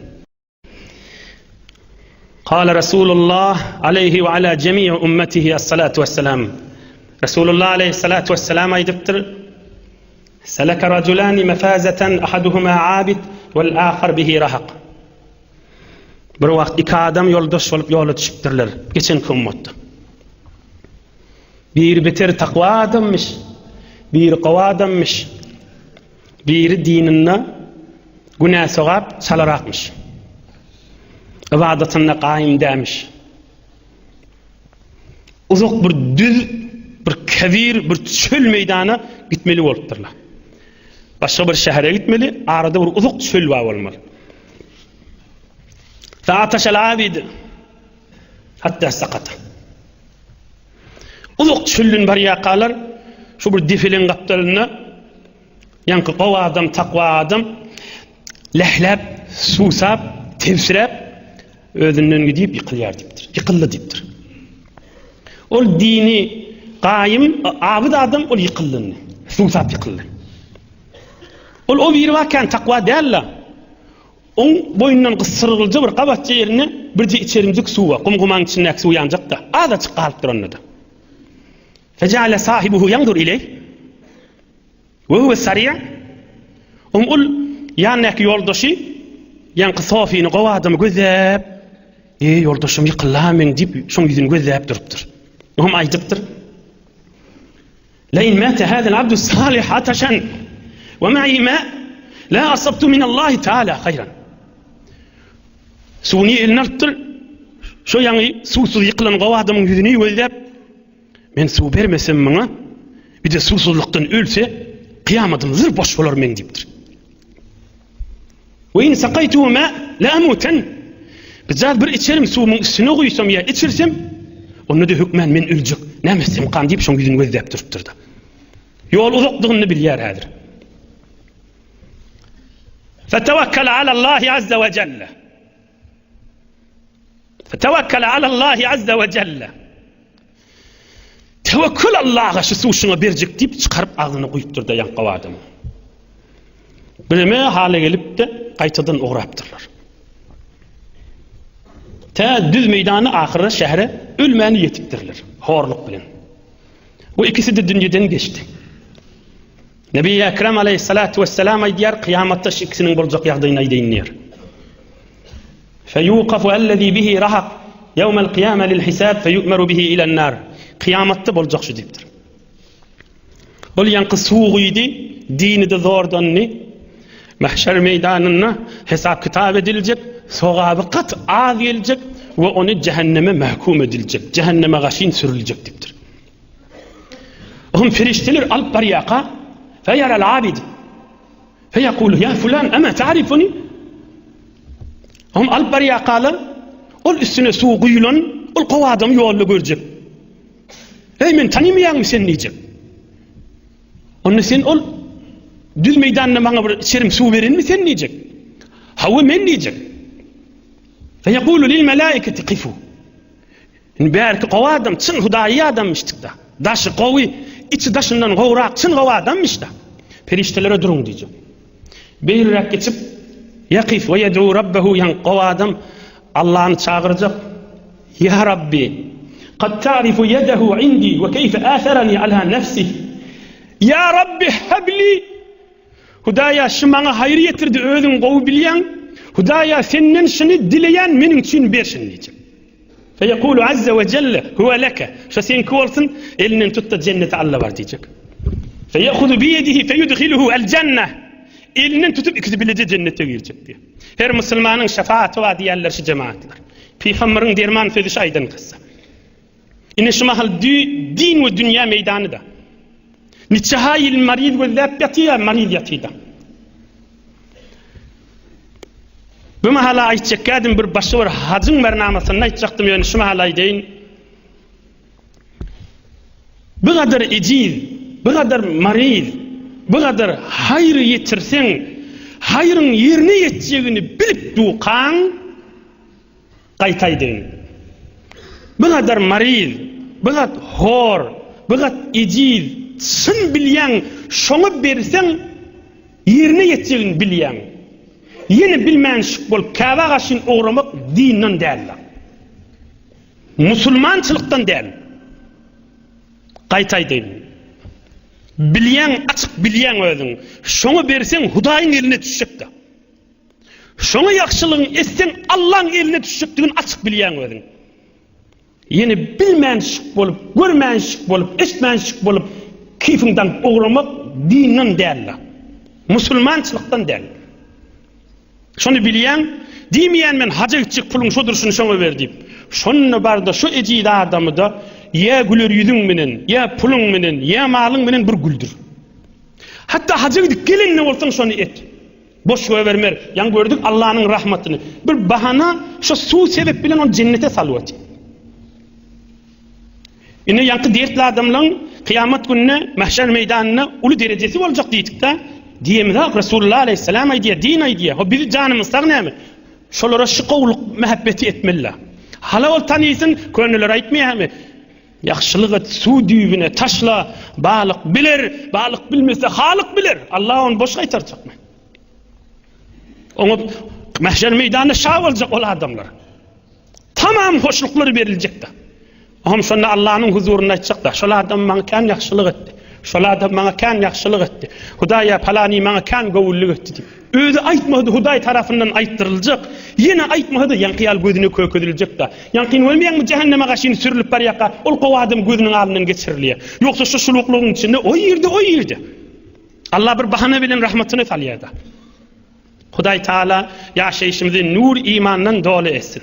Qala Rasulullah aleyhi ve ala cemii ummetihi as-salatu vesselam Resulullah aleyhissalatu vesselam aýdypdyr. Seleke raculani mefazeten ahaduhuma abid vel ahar bihi rahak. Bir wagt iki adam ýoldaş bolup ýola düşüpdirler, geçenki ummatda. Biri beter takwa adammyş, biri gowy adammyş, biri dininde günä sogap çalarakmyş. Ybadatynda gaýym dämiş. Uzak bir düz, bir kebir, bir çöl meýdana gitmeli bolupdyrlar. Başga bir şähere gitmeli, arada bir uzak çöl bar bolmaly. Fa'ataşal abid hatta sakata. Uzak çölden barýarkalar şu bir depeleň gapdalynda ýaňky gowy adam, takwa adam lähläp, susap, tebsiräp özünden gidip ýykylýar diýipdir. Ýykyldy diýipdir. Ol dini gaýym, abid adam ol ýykyldy indi. Susap ýykyldy. Ol o biri barkän takwa däl-de. Oň boýundan gysyrylja bir gabatja ýerinde birje içerimjik suw bar. Gum-gumaň içindäki suw ýanjak-da, azajyk galypdyr onda-da. Fejeale sahibuhu ýanzur ileýh we huwe sariýa. Oň ol ýanyndaky ýoldaşy, ýaňky sofyny, gowy adamy gözläp, Eý, ýoldaşym ýykyldy-ha meň diýip, şoň ýüzüni gözläp durupdyr. Oňam aýdypdyr. Lein mate hadal abdu salih ataşan we ma'i ma la asabtu min Allahi taala haýran. Suwuny eline alypdyr. Şo ýaňy suwsuz ýykylan gowy adamyň ýüzüni gözläp, men suw bermesem muňa, bir-de suwsuzlykdan ölse, kyýamadym zyr boş bolar meň diýipdir. We in sakaýtuhu ma la amuten. Bijaz bir içerim suwumyň üstüne guýsam ýa içirsem, onda-da hökmän men öljek. Näme etsemkam diýip şoň ýüzüni gözläp durupdyr-da. Ýol uzakdygyny bilýär häzir. Fetewekkele alallahi azze we celle. Fetewekkele alallahi azze we celle. Tewekkül Allaha şu suw şuňa berjek diýip çykaryp agzyna guýupdyr-da ýaňky adam. Bireme hala gelip-de gaýtadan ugrapdyrlar. Tä düz meýdany ahyrda şähere ölmäni ýetipdirler horluk bilen. Bu ikisi-de dünýeden geçdi. Nebi Ekrem aleyhissalatu vesselam aýdýar, kyýamatda şu ikisiniň boljak ýagdaýyny aýdaýyn diýýär. Feyuqafu allazi bihi rahaq yawmal qiyama lil hisab feyu'maru bihi ila nar. Kyýamatda boljak şu diýipdir. Ol ýaňky suw guýdy, dini-de zordandy. Mahşer meýdanynda hesap kitap ediljek, sogaby gaty az geljek we ony jähenneme mahkum ediljek, jähenneme gaşyn sürüljek diýipdir. Ohm perişdeler alyp barýarka, feýeral abid. Feýekulu ýa fulan ema ta'rifuni? Ohm alyp barýarkalar, ol üstüne suw guýulan, ol gowy adamy ýolda görjek. Eý men tanymaýaňmy sen diýjek. Onda sen ol düz meýdanda maňa bir içerim suw berenmi sen diýjek. Hawa men diýjek. Feýekulu lil melaiketi kifu. Indi bärki gowy adam, çyn hudaýy adamyşdyk-da. Daşy gowy, içi daşyndan gowrak, çyn gowy adamyş-da. Perişdelere duruň diýjek. Beýleräk geçip, Ýakif we ýed'u rabbehu ýaňky gowy adam Allany çagyrjak. Ýa Rabbi, kad ta'rifu ýedehu indi we keýfe äserani ala nefsih. Ýa Rabbi hebli Hudaýa şu maňa haýyr ýetirdi özüň gowy bilýäň. Hudaýa senden şuny dileýän meniň üçin ber şuny diýjek. Feýekulu azze we jelle huwe leke. Şo seňki bolsun, elinden tut-da jennete alla bar diýjek. Feýehuzu biýedihi feýudhiluhu el jenne. Elinden tutup ikisi bileje jennete girjek diýýär. Her musulmanyň şefaaty bar diýýärler şu jemaatlar. Pygamberiň derman sözi şu aýdan kyssa. Ine şu mahal din we dünýä meýdany-da. Niçe ýyl maryz gözläp ýatyr, maryz ýatyr-da. Bu mahala aýtjakdym bir başga bir hajyň barnamasynda aýtjakdym ýöne şu mahala aýdaýyn. Bu gadar ejiz, bu gadar maryz, bu gadar haýyr ýetirseň, haýryň ýerine ýetjegini bilip dukaň, Gaýta aýdaýyn. Bu gadar maryz, bu gat hor, bu gat ejiz, çyn bilýäň, şoňa berseň ýerine ýetjegini bilýäň. Ýene bilmänşik bolup Käbä gaşyn ugramak dinden däldir. Musulmançylykdan däl. Gaýta aýdaýyn. Bilýäň, açyk bilýäň özüň. Şoňa berseň Hudaýyň eline düşjekdir. Şoňa ýagşylygyň etseň Allaň eline düşjekdigini açyk bilýäň özüň. Ýene bilmänşik bolup, görmänşik bolup, eşitmänşik bolup keýpiň daňyp ugramak dinden däldir. Musulmançylykdan däl. Şony bilýäň, diýmeýän men haja gitjek puluň şodur şuny şoňa ber diýip. Şonda barda şu ejiz adamyda ýa güler ýüzüň menen, ýa puluň menen, ýa malyň menen bir güldür. Hatda haja gidip gelende bolsaň şony et. Boş goýbermer. Ýaňy gördük Allanyň rahmatyny. Bir bahana şo suw sebep bilen ony jennete salyp otyr. Indi ýaňky dertli adamlaň kyýamat gününe mahşer meýdanynda uly derejesi boljak diýdik-de, diýemizok, Resulullah aleýhissalam aýdýar, din aýdýar. Ho bizi janymyz sag näme? Şolara şu gowulyk mähebbeti etmeli. Hala ol tanysyn, köneler aýtmaýarmy? Ýagşylyk et, suw düýbüne taşla, balyk biler, balyk bilmese Halyk biler. Allah ony boş gaýtarjakmy? Oňa mähşer meýdanynda şa boljak ol adamlar. Tamam hoşluklar beriljekdi. Oňam şonda Allanyň huzurynda aýtjakda, şol adam maňa kän ýagşylyk etdi. Şol adam maňa kän ýagşylyk etdi. Hudaýa palany maňa kän göwünlik etdi diýip. Özi aýtmady Hudaý tarapyndan aýtdyryljak. Ýene aýtmady ýaňky ýaly gözüne kökeziljek-dä. Ýaňkyny görmeýäňmi jähenneme gaşyny sürülip barýarka ol gowy adam gözüniň alnyndan geçirilýär. Ýogsa şu şuluklygyň içinde o ýerde o ýerde. Allah bir bahana bilen rahmatyny salýar-da. Hudaý Taala ýaşaýşymyzy nur imandan doly etsin.